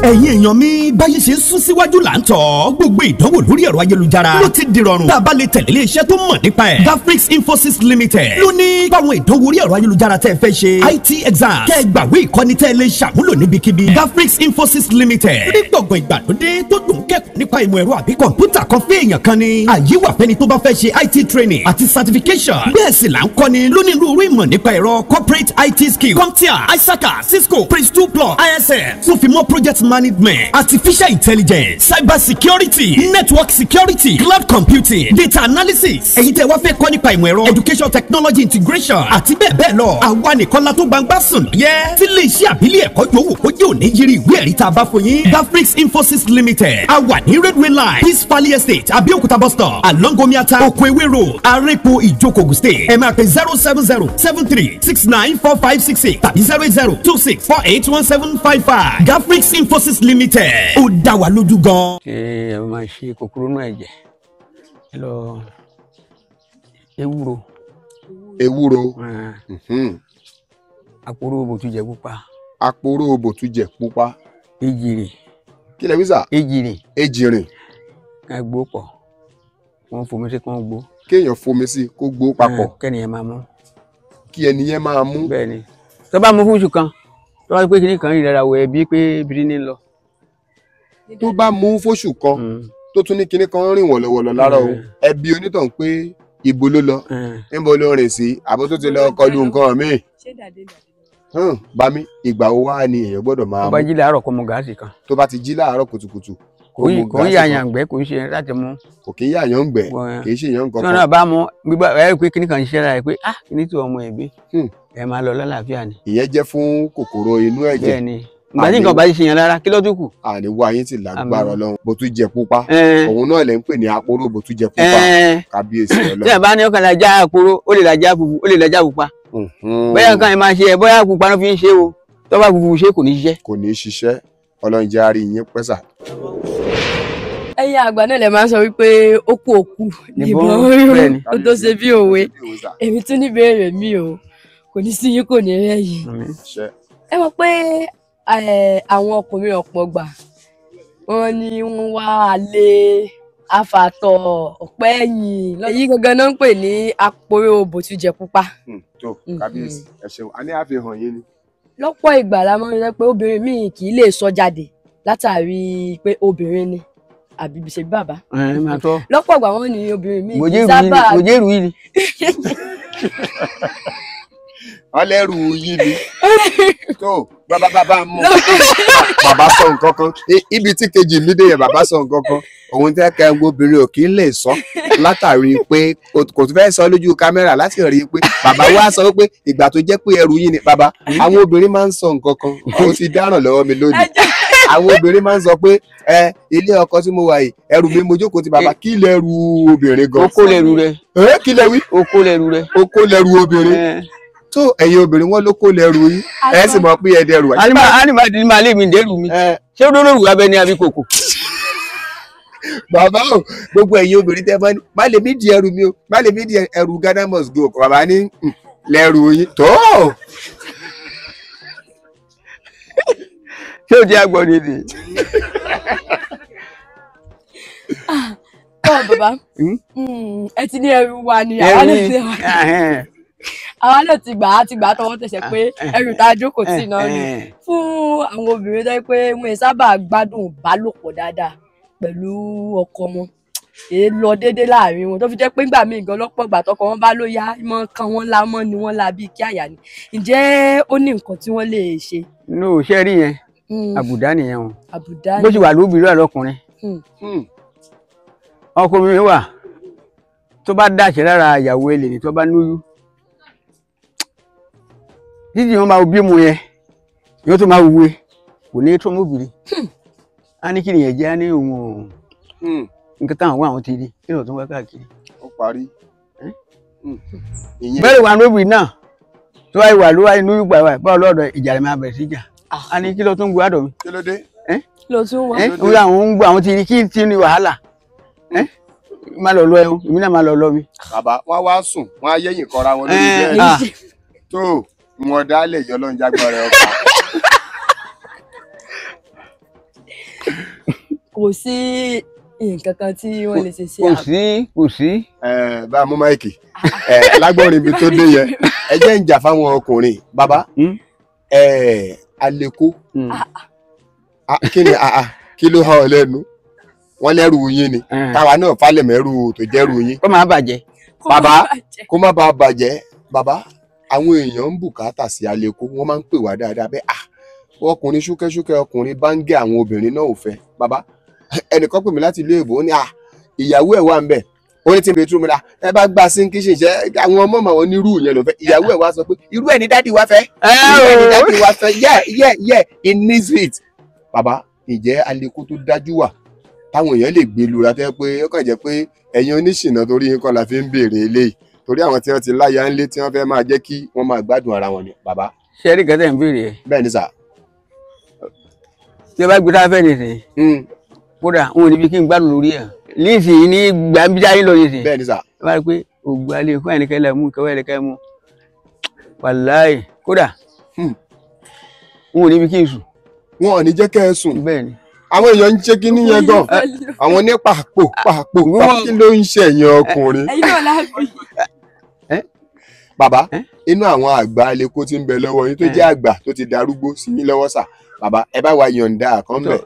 Speaker 4: Ẹ̀yin èèyàn mi, báyìí ṣe ń sún síwájú là ń tọ̀. Gbogbo ìdánwò lórí ẹ̀rọ ayélujára ló ti dìrọ̀rùn. Tá a bá lè tẹ̀lé iléeṣẹ́ tó mọ̀ nípa ẹ̀, Gafrix Infosys Limited ló ní báwọn ìdánwò orí ẹ̀rọ ayélujára tẹ́ ẹ fẹ́ ṣe, IT exam, kẹ́ ẹ gbàwé ìkọ́ni tẹ́ ẹ lè ṣàmúlò níbikíbi. Gafrix Infosys Limited ní gbọ̀ngàn ìgbàlódé tó dùn kẹ́kọ̀ọ́ nípa ìmọ̀ ẹ̀rọ àbí kọ̀ǹpútà kan fún èèyàn kan ni. Àyè wà fẹ́ni tó bá fẹ́ ṣe IT training àti certification. Bẹ́ẹ̀ sì là ń kọ́ni lónírúurú ìmọ̀ nípa ẹ̀rọ corporate IT skills, CompTIA, ISACA, Cisco, Prince2 Plus, ISM, tó fi mọ́ project management, artificial intelligence, cyber security, network security, cloud computing, data analysis. Èyí tẹ́ wá fẹ́ kọ́ nípa ìmọ̀ ẹ̀rọ, education technology integration àti bẹ́ẹ̀ bẹ́ẹ̀ lọ. Àwa nìkan la tó gbangba sùn yẹ. Tí lè ṣe àbílẹ̀ ẹ̀kọ́ yòówù kó jẹ́ òní yiri ìwé ẹ̀rí tá a bá fún yín. Gafrix Infosys Limited, a wà ní Railway Line, Peace Valley Estate, Abẹ́òkúta bus stop, along Omiata, Okoewe Road, Arepo, Ìjókòó, Ogun State. Ẹ máa pè 07073694566 tàbí 08026481755. Gafrix Infosys Limited, ó dá wa lójú gan.
Speaker 2: Ṣé ẹ máa ṣe kòkòrò inú ẹ̀jẹ̀? Ẹ lọ ewúro.
Speaker 1: Ewúro.
Speaker 2: Àpòrò bòtújẹ pupa.
Speaker 1: Àpòrò bòtújẹ pupa.
Speaker 2: Ejìrìn.
Speaker 1: Kí lẹ wí sà?
Speaker 2: Ejìrìn.
Speaker 1: Ejìrìn.
Speaker 2: Ká gbó pọ̀, wọ́n fomi sí kó gbó.
Speaker 1: Kéèyàn fomi sí kó gbó papọ̀.
Speaker 2: Kẹ́niyẹn máa mú.
Speaker 1: Kí ẹniyẹn máa mú.
Speaker 2: Bẹ́ẹ̀ni, tó bá mú fún oṣù kan, tó bá pé kíní kan rí dára wọ ẹbí pé bírí ní lọ.
Speaker 1: Tó bá mú fóṣù kan tó tún ní kinní kan rìn wọ̀lọ̀wọ̀lọ̀ lára òun, ẹbí onítàn pé ibo ló lọ, níbo ló rìn sí, àbó tó ti lọ kọlu nǹkan míì. Bá mi, ìgbà wo wá ni èèyàn gbọ́dọ̀ máa mú?
Speaker 2: Tó bá jí láàárọ̀ kó mu gáàsì kan.
Speaker 1: Tó bá ti jí láàárọ̀ kùtùkùtù
Speaker 2: kó mu gáàsì kan. Kò ń yàyàn gbẹ́, kò ń ṣe láti mú.
Speaker 1: Kò kí ń yàyàn gbẹ́, kì í ṣe èèyàn nǹkan
Speaker 2: kan. Tí wọn bá mú gbígbà ẹ pé kinní kan ń ṣe lára ẹ pé ah kinní tí ọmọ ẹ bí ẹ máa lọ lálàáfíà ni.
Speaker 1: Ìyẹn jẹ́ fún kòkòrò inú ẹ̀jẹ̀.
Speaker 2: Bẹ́ẹ̀ni, ìgbà tí nǹkan bá ṣe yàn lára kí ló tún kù.
Speaker 1: Àní wá yín ti lágbára Ọlọ́run. Bòtújẹ pupa, òun náà lè ń pè ní àpòrò bòtújẹ pupa. Kábíyèsí Ọlọ́run.
Speaker 2: Tí ẹ bá ní ọkàn lajá àpòrò, ó lè lajá funfun, ó lè lajá pupa. Bóyá nǹkan yẹn máa ṣe ẹ, bóyá pupa ló fi ń ṣe o, tó bá funfun ṣe kò ní ṣiṣẹ́.
Speaker 1: Kò ní ṣiṣẹ́. Ọlọ́run jẹ́ àárí yín pẹ́sà.
Speaker 3: Ẹ̀yin àgbà náà lè máa ń sọ wípé ó kú òkú níbọn ó tó ṣe bí òwe. Èmi tún ní béèrè mi o, kò ní sí yín kò ní rẹ̀ yìí. Ẹ mọ̀ pé àwọn ọkùnrin ọ̀pọ̀ gbà wọ́n ní wọ́n wá alẹ́ afàtọ̀ ọ̀pẹ́ ẹ̀yìn, èyí gangan náà ń pè ní àpòrò bòtújẹ pupa.
Speaker 1: Tó kábíyèsí, ẹ ṣeun, a ní àfihàn yín ni.
Speaker 3: Lọ́pọ̀ ìgbà la máa ń rí pé obìnrin míì kì í lè sọ jáde látàrí pé obìnrin ni àbí ṣe bàbá. Lọ́pọ̀ ìgbà wọ́n ní obìnrin míì kì í sábà.
Speaker 2: Mòjérù yìí ni.
Speaker 1: Ọlẹ́rù yìí ni. Tó bàbá bàbá mú. Bàbá sọ nǹkan kan. Ibi tí kejì mi dé yẹn, bàbá sọ nǹkan kan. Òun tẹ́ kẹ́ obìnrin ò kí ń lè sọ látàrí pé kò tún fẹ́ sọ lójú kámẹ́rà láti rí i pé bàbá wa sọ pé ìgbà tó jẹ́ pé ẹrù yìí ni bàbá. Àwọn obìnrin máa ń sọ nǹkan kan. Ó ti dáràn lọ́wọ́ mi lónìí. Àwọn obìnrin máa ń sọ pé ẹ ilé ọkọ tí mo wà yìí ẹrù mi mo jókòó ti bàbá, kí lẹrù obìnrin gan.
Speaker 2: Ó kó lẹrù rẹ.
Speaker 1: Kí lẹ wí?
Speaker 2: Ó kó lẹrù rẹ.
Speaker 1: Ó kó lẹrù obìnrin. Tó ẹ̀yin obìnrin wọn ló kó lẹrù yín, ẹ sì mọ̀ pé ẹ dẹrù.
Speaker 2: Anima máa lé mi dẹrù mi. Ṣé ó dólórí abẹ ni àbí kòkò?
Speaker 1: Bàbá o, gbogbo ẹ̀yin obìnrin tẹ́ bá ní má lè mí di ẹrù mi o, má lè mí di ẹrù Ghana must go. Bàbá ní lẹrù yín tó.
Speaker 2: Ṣé o ti àgbọ̀ nìyí?
Speaker 3: Ọ bàbá, ẹ ti ní ẹrù wa ni àwa náà ti gbà á, ti gbà á tọwọ́ tẹsẹ̀ pé ẹrù tá a jókòó tì náà ni. Fún àwọn obìnrin tó yẹ pé wọn sábà gbádùn ìbálòpọ̀ dáadáa pẹ̀lú ọkọ wọn, èé lọ déédéé láàrin wọn, tó fi jẹ́ pé ńgbà míì gan lọ́pọ̀ ìgbà tọkọ wọn bá ló yá mọ́ kan wọn lá mọ́ ni wọ́n la bíi kí àyà ni. Ǹjẹ́ ó ní nǹkan tí wọ́n lè ṣe?
Speaker 2: No, ṣé rí yẹn àbùdá nìyẹn o.
Speaker 3: Àbùdá
Speaker 2: bó ti wà lóbìnrin wà lọ́kùnrin. Ọkọ mi wà tó bá dàṣẹ lára ìyàwó ẹ lè ní tó bá lóyún títí wọn máa bí mu yẹn yóò tó máa wúwe kò ní tó mọ́bìnrin á ní kí nìyẹn jẹ́ á ní òun ò nǹkan táwọn wá àwọn ti rí kí lóò tó wá káàkiri.
Speaker 1: Ó parí.
Speaker 2: Bẹ́ẹ̀ wà lóbìnrin náà tó wáyé wà ló wáyé lóyún gbà wáyé báwo lọ́dọ̀ ìjà rẹ̀ máa bẹ̀rẹ̀ sí jà á ní kí ló tún gbọ́ àdọ̀ mi.
Speaker 1: Kí ló dé?
Speaker 3: Ló tún wá.
Speaker 2: Ó yà àwọn ń gbọ́ àwọn ti rí kí tí ní wàhálà má lọ lọ ẹ o, èmi náà má lọ lọ mi.
Speaker 1: Bàbá wọn wá sùn wọn á yẹ̀yìn kọra wọn lórí bẹ́ẹ̀dì tó wọn dálẹ̀ yọ lọ́n jágbọ́n rẹ ọkọ.
Speaker 3: Kò sí nǹkan kan tí wọ́n lè ṣe sí.
Speaker 2: Kò sí, kò sí.
Speaker 1: Bá a mú máìkì lágbọ́nrin ibi tó dé yẹn, ẹ jẹ́ ń jà fáwọn ọkùnrin. Bàbá aleko kí ni kí ló hàn ọ́ lẹ́nu? Wọ́n lẹ́rù yín ni, táwa náà falẹ̀ mẹ́rù tó jẹ́rù yín.
Speaker 2: Kó má bàjẹ́.
Speaker 1: Bàbá kó má bàa bàjẹ́. Bàbá àwọn èèyàn ń bùkátà sí aleko, wọ́n máa ń pè wá dáadáa bẹ́ẹ̀. Ọkùnrin ṣúkẹ́ṣúkẹ́, ọkùnrin bá ń gé àwọn obìnrin náà ò fẹ́. Bàbá ẹnìkan pè mí láti ìlú èbó, ó ní ìyàwó ẹ̀ wà ń bẹ̀, ó ní tí n bẹ túmọ̀ ẹ bá gba sí kíṣìn jẹ́ àwọn ọmọ màwọn onírú yẹn ló fẹ́. Ìyàwó ẹ̀ wá sọ pé irú ẹ̀ ní dádì wá fẹ́, irú ẹ̀ ní dádì wá fẹ́, yeah yeah yeah, he needs it. Bàbá ǹjẹ́ aleko tó dájú wà táwọn èèyàn lè gbé lura tẹ́ pé ó kàn jẹ́ pé ẹ̀yin oníṣìnà torí yín kọ́ la fi ń béèrè eléyìí, torí àwọn tí wọ́n ti láya ńlé tí wọ́n fẹ́ máa jẹ́ kí wọ́n máa gbádùn ara wọn ni. Bàbá.
Speaker 2: Ṣé rí kẹtẹ ń béèrè ẹ?
Speaker 1: Bẹ́ẹ̀ ni sà.
Speaker 2: Tí ẹ bá gbé sáfẹ́ nìsín, kódà n ò níbi kí n gbádùn lórí ẹ̀ nísìnyí ní gbàmbíjà yín lọ nísìnyí.
Speaker 1: Bẹ́ẹ̀ ni sà.
Speaker 2: Ẹ bá rí pé ògbó alẹ́ fún ẹnìkẹ́ lẹ́ mú kẹwẹ́ ẹnìkẹ́ mú wàláì kódà n ò níbi kí n sùn.
Speaker 1: Wọn ò ní jẹ́ kẹ́ ẹ sùn.
Speaker 2: Bẹ́ẹ̀ ni.
Speaker 1: Àwọn èèyàn ń ṣe kí níyẹn gan, àwọn ní pàpò pàpò kí ló ń ṣe ẹ̀yin ọkùnrin. Bàbá inú àwọn àgbà aleko tí ń bẹ lọ́wọ́ yín tó jẹ́ àgbà tó ti darúgbó sí yín lọ́wọ́ sà, bàbá ẹ bá wa yọ̀ǹda àkànbẹ̀.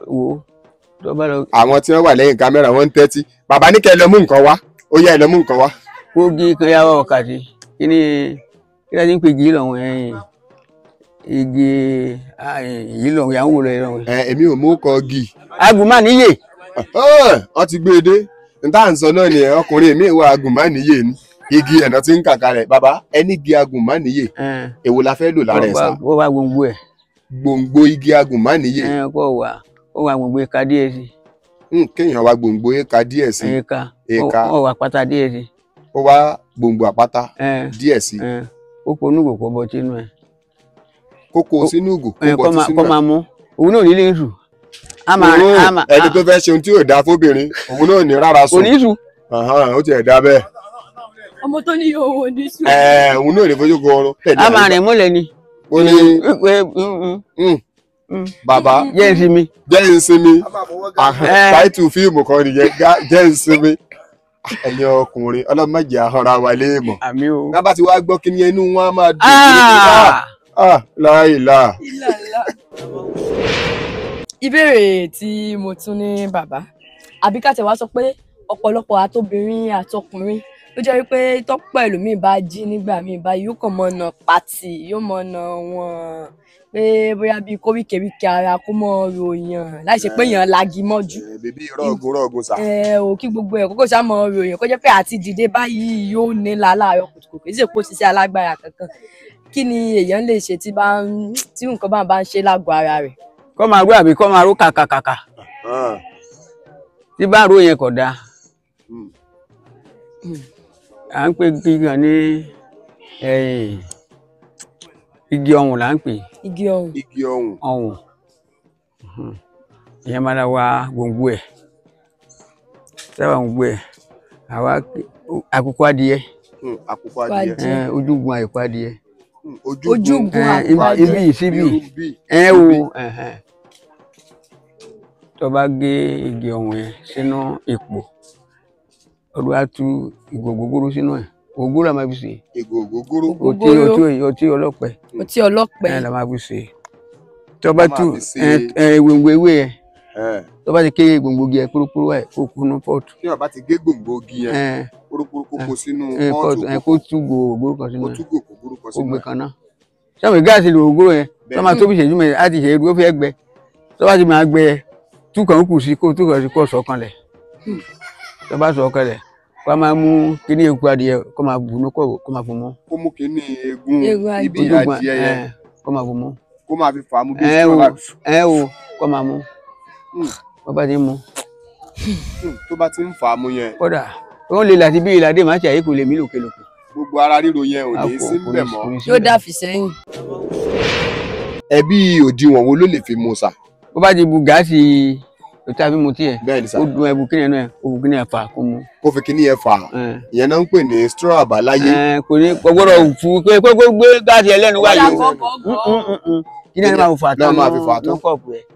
Speaker 1: Àwọn tí wọ́n wà lẹ́yìn kámẹ́rà wọ́n ń tẹ́tí. Bàbá ní kẹ́ ẹ lọ mú nǹkan wá, ó yá ẹ lọ mú nǹkan wá.
Speaker 2: Kógi kan yá wá ọ̀kadì kí ni kí ni ń pè jí lọ́wọ́ ẹ̀yìn igi yìí lọ́wọ́ yà ń wò lọ́wọ́.
Speaker 1: Èmi ò mú kọ gi.
Speaker 2: Agùnmáníyè.
Speaker 1: Wọ́n ti gbé e dé n tá à ń sọ náà ni ọkùnrin mi wà agùnmáníyè ni igi ẹ̀nà tí ń kàkà rẹ̀. Bàbá ẹni igi agùnmáníyè èwo la fẹ́ lò lára ẹ̀ sá?
Speaker 2: Ó wá gbòǹgbò ẹ̀.
Speaker 1: Gbòǹgbò igi agùnmáníyè.
Speaker 2: Kó wà ó wá gbòǹgbò ẹ̀ka díẹ̀ sí.
Speaker 1: Kéèyàn wá gbòǹgbò ẹ̀ka díẹ̀ sí.
Speaker 2: Ẹ̀ka ó wá pátá díẹ̀ sí.
Speaker 1: Ó wá gbòǹgbò àpáta díẹ̀ sí.
Speaker 2: Ó kó onúgò kó bọ sínú ẹ̀.
Speaker 1: Kókó sínú ìgò kó bọ sínú ẹ̀.
Speaker 2: Kó máa mú òun náà nílé ń sùn.
Speaker 1: Ẹni tó fẹ́ ṣe ohun tí yóò dáa fóbìnrin òun náà ní rárá sùn.
Speaker 2: Kò ní sùn.
Speaker 1: Ó tiẹ̀ dá bẹ́ẹ̀.
Speaker 3: Ọmọ tó ní òun ò ní sùn.
Speaker 1: Òun náà lè fojú kan ọrùn.
Speaker 2: A máa rìn múlẹ̀ ni.
Speaker 1: Ó ní bàbá
Speaker 2: jẹ́ ń sinmi.
Speaker 1: Jẹ́ ń sinmi. Táìtù fíìmù kan nìyẹn, jẹ́ ń sinmi. Ẹ̀yin ọkùnrin ọlọ́mọdé ahọ́ra wa léèmọ̀.
Speaker 2: Àmín o.
Speaker 1: Nábà tí wàá gbọ́ kí ni inú wọn á máa dùn. Láìláà.
Speaker 3: Ìbéèrè tí mo tún ní bàbá, àbí ká tẹ̀ wá sọ pé ọ̀pọ̀lọpọ̀ àtobìnrin àtọkùnrin ló jẹ́ wípé tọ́pọ̀ ẹlòmíì bá jí nígbà míì bá yóò kàn mọ́ ọ̀nà pàtì, yóò mọ́ ọ̀nà wọn pé bóyá bíi kó wíkèwíkè ara kó mọ́ ròyàn láì ṣe pé èèyàn lagi mọ́jú.
Speaker 1: Bèbí rọ́ọ̀gùn rọ́ọ̀gùn sà.
Speaker 3: Ò kí gbogbo ẹ̀ kókó ṣá mọ́ ròyàn kó jẹ́ pé àti dìde báyìí yóò nílà láàárọ̀ kùtùkùtù kì í ṣe pé ó ṣiṣẹ́ alágbára kankan. Kí ni èèyàn lè ṣe tí nǹkan bá ń ṣe lágọ̀ọ́ ara rẹ̀?
Speaker 2: Kọ́ máa ró àbí kọ́ máa ró kàkàkàkà. Tí bá ró yẹn kò dáa. À ń pè gígan ní igi ọ̀hún là ń pè.
Speaker 3: Igi ọ̀hún.
Speaker 1: Igi ọ̀hún.
Speaker 2: Ọ̀hún. Ìyẹn máa la wa gbòǹgbò ẹ̀. Sábà gbòǹgbò ẹ̀. Àwa àkùkọ adìyẹ.
Speaker 1: Àkùkọ adìyẹ.
Speaker 2: Ojúgun àkùkọ adìyẹ.
Speaker 3: Ojúgun àkùkọ adìyẹ.
Speaker 2: Ibi síbi. Ẹ wo. Tó bá gé igi ọ̀hún yẹn sínú ìpò, ọdún á tú ìgò ògógóró sínú ẹ̀. Ògógóró la máa fi sè.
Speaker 1: Ìgò ògógóró.
Speaker 2: Ọtí ọlọ́pẹ.
Speaker 3: Ọtí ọlọ́pẹ.
Speaker 2: Ẹ la máa fi sè. Tó bá tú gbòǹgbò ewé yẹn, tó bá ti ké gbòǹgbò igi yẹn kúrúkúrú ẹ̀ kó kúnú pọ́ọ̀tù.
Speaker 1: Tí wọ́n bá ti gé gbòǹgbò igi yẹn kúrúkúrú kó kó sínú pọ́ọ̀tù,
Speaker 2: kó tú ògógóró kan sínú ẹ̀,
Speaker 1: kó tú ògógóró kan sínú ẹ̀,
Speaker 2: kó gbé kan náà. Sábà gáàsì lò ògógóró yẹn tó máa tóbi ìṣẹ́jú mẹ́rin á ti ṣe é dúró fẹ́ gbẹ. Tó bá ti máa gbẹ túkàn kù sí kó túkàn sí kó sọ kanlẹ̀. Tó bá sọ kanlẹ̀ kó a máa mú kíní eku adìyẹ kó máa bù ní kó máa fún mú.
Speaker 1: Kó mú kíní eegun ibi adìyẹ yẹn
Speaker 2: kó máa fún mú.
Speaker 1: Kó máa fi fà á mú bí
Speaker 2: ìṣúná bá. Ẹ o kó máa mú. Bó bá ti mú.
Speaker 1: Tó bá ti ń fà á mú yẹn.
Speaker 2: Kódà ó lè láti bí ìlàdé máa ṣe àyíkò lè mí lòkèlòkè.
Speaker 1: Gbogbo ara ríro yẹn ò ní sí bẹ̀ mọ́.
Speaker 3: Yóò dà fi sẹ́yìn.
Speaker 1: Ẹbí òdiwọ̀n wo ló lè fi mu sà?
Speaker 2: Bó bá ti bu gáàsì òtí àbí mu tiẹ̀,
Speaker 1: ó
Speaker 2: dun ẹbu kíni ẹnu ẹ, ó bu kíni ẹ fà kó mu.
Speaker 1: Kó fi kíni ẹ fà, ìyẹn náà ń pè ní straw àbáláyé.
Speaker 2: Kò ní kò gbọ́dọ̀ fún pé kó gbé gáàsì ẹlẹ́nu wáyé o. Kíni ẹni máa fi fà tán
Speaker 1: máa fi fà tán.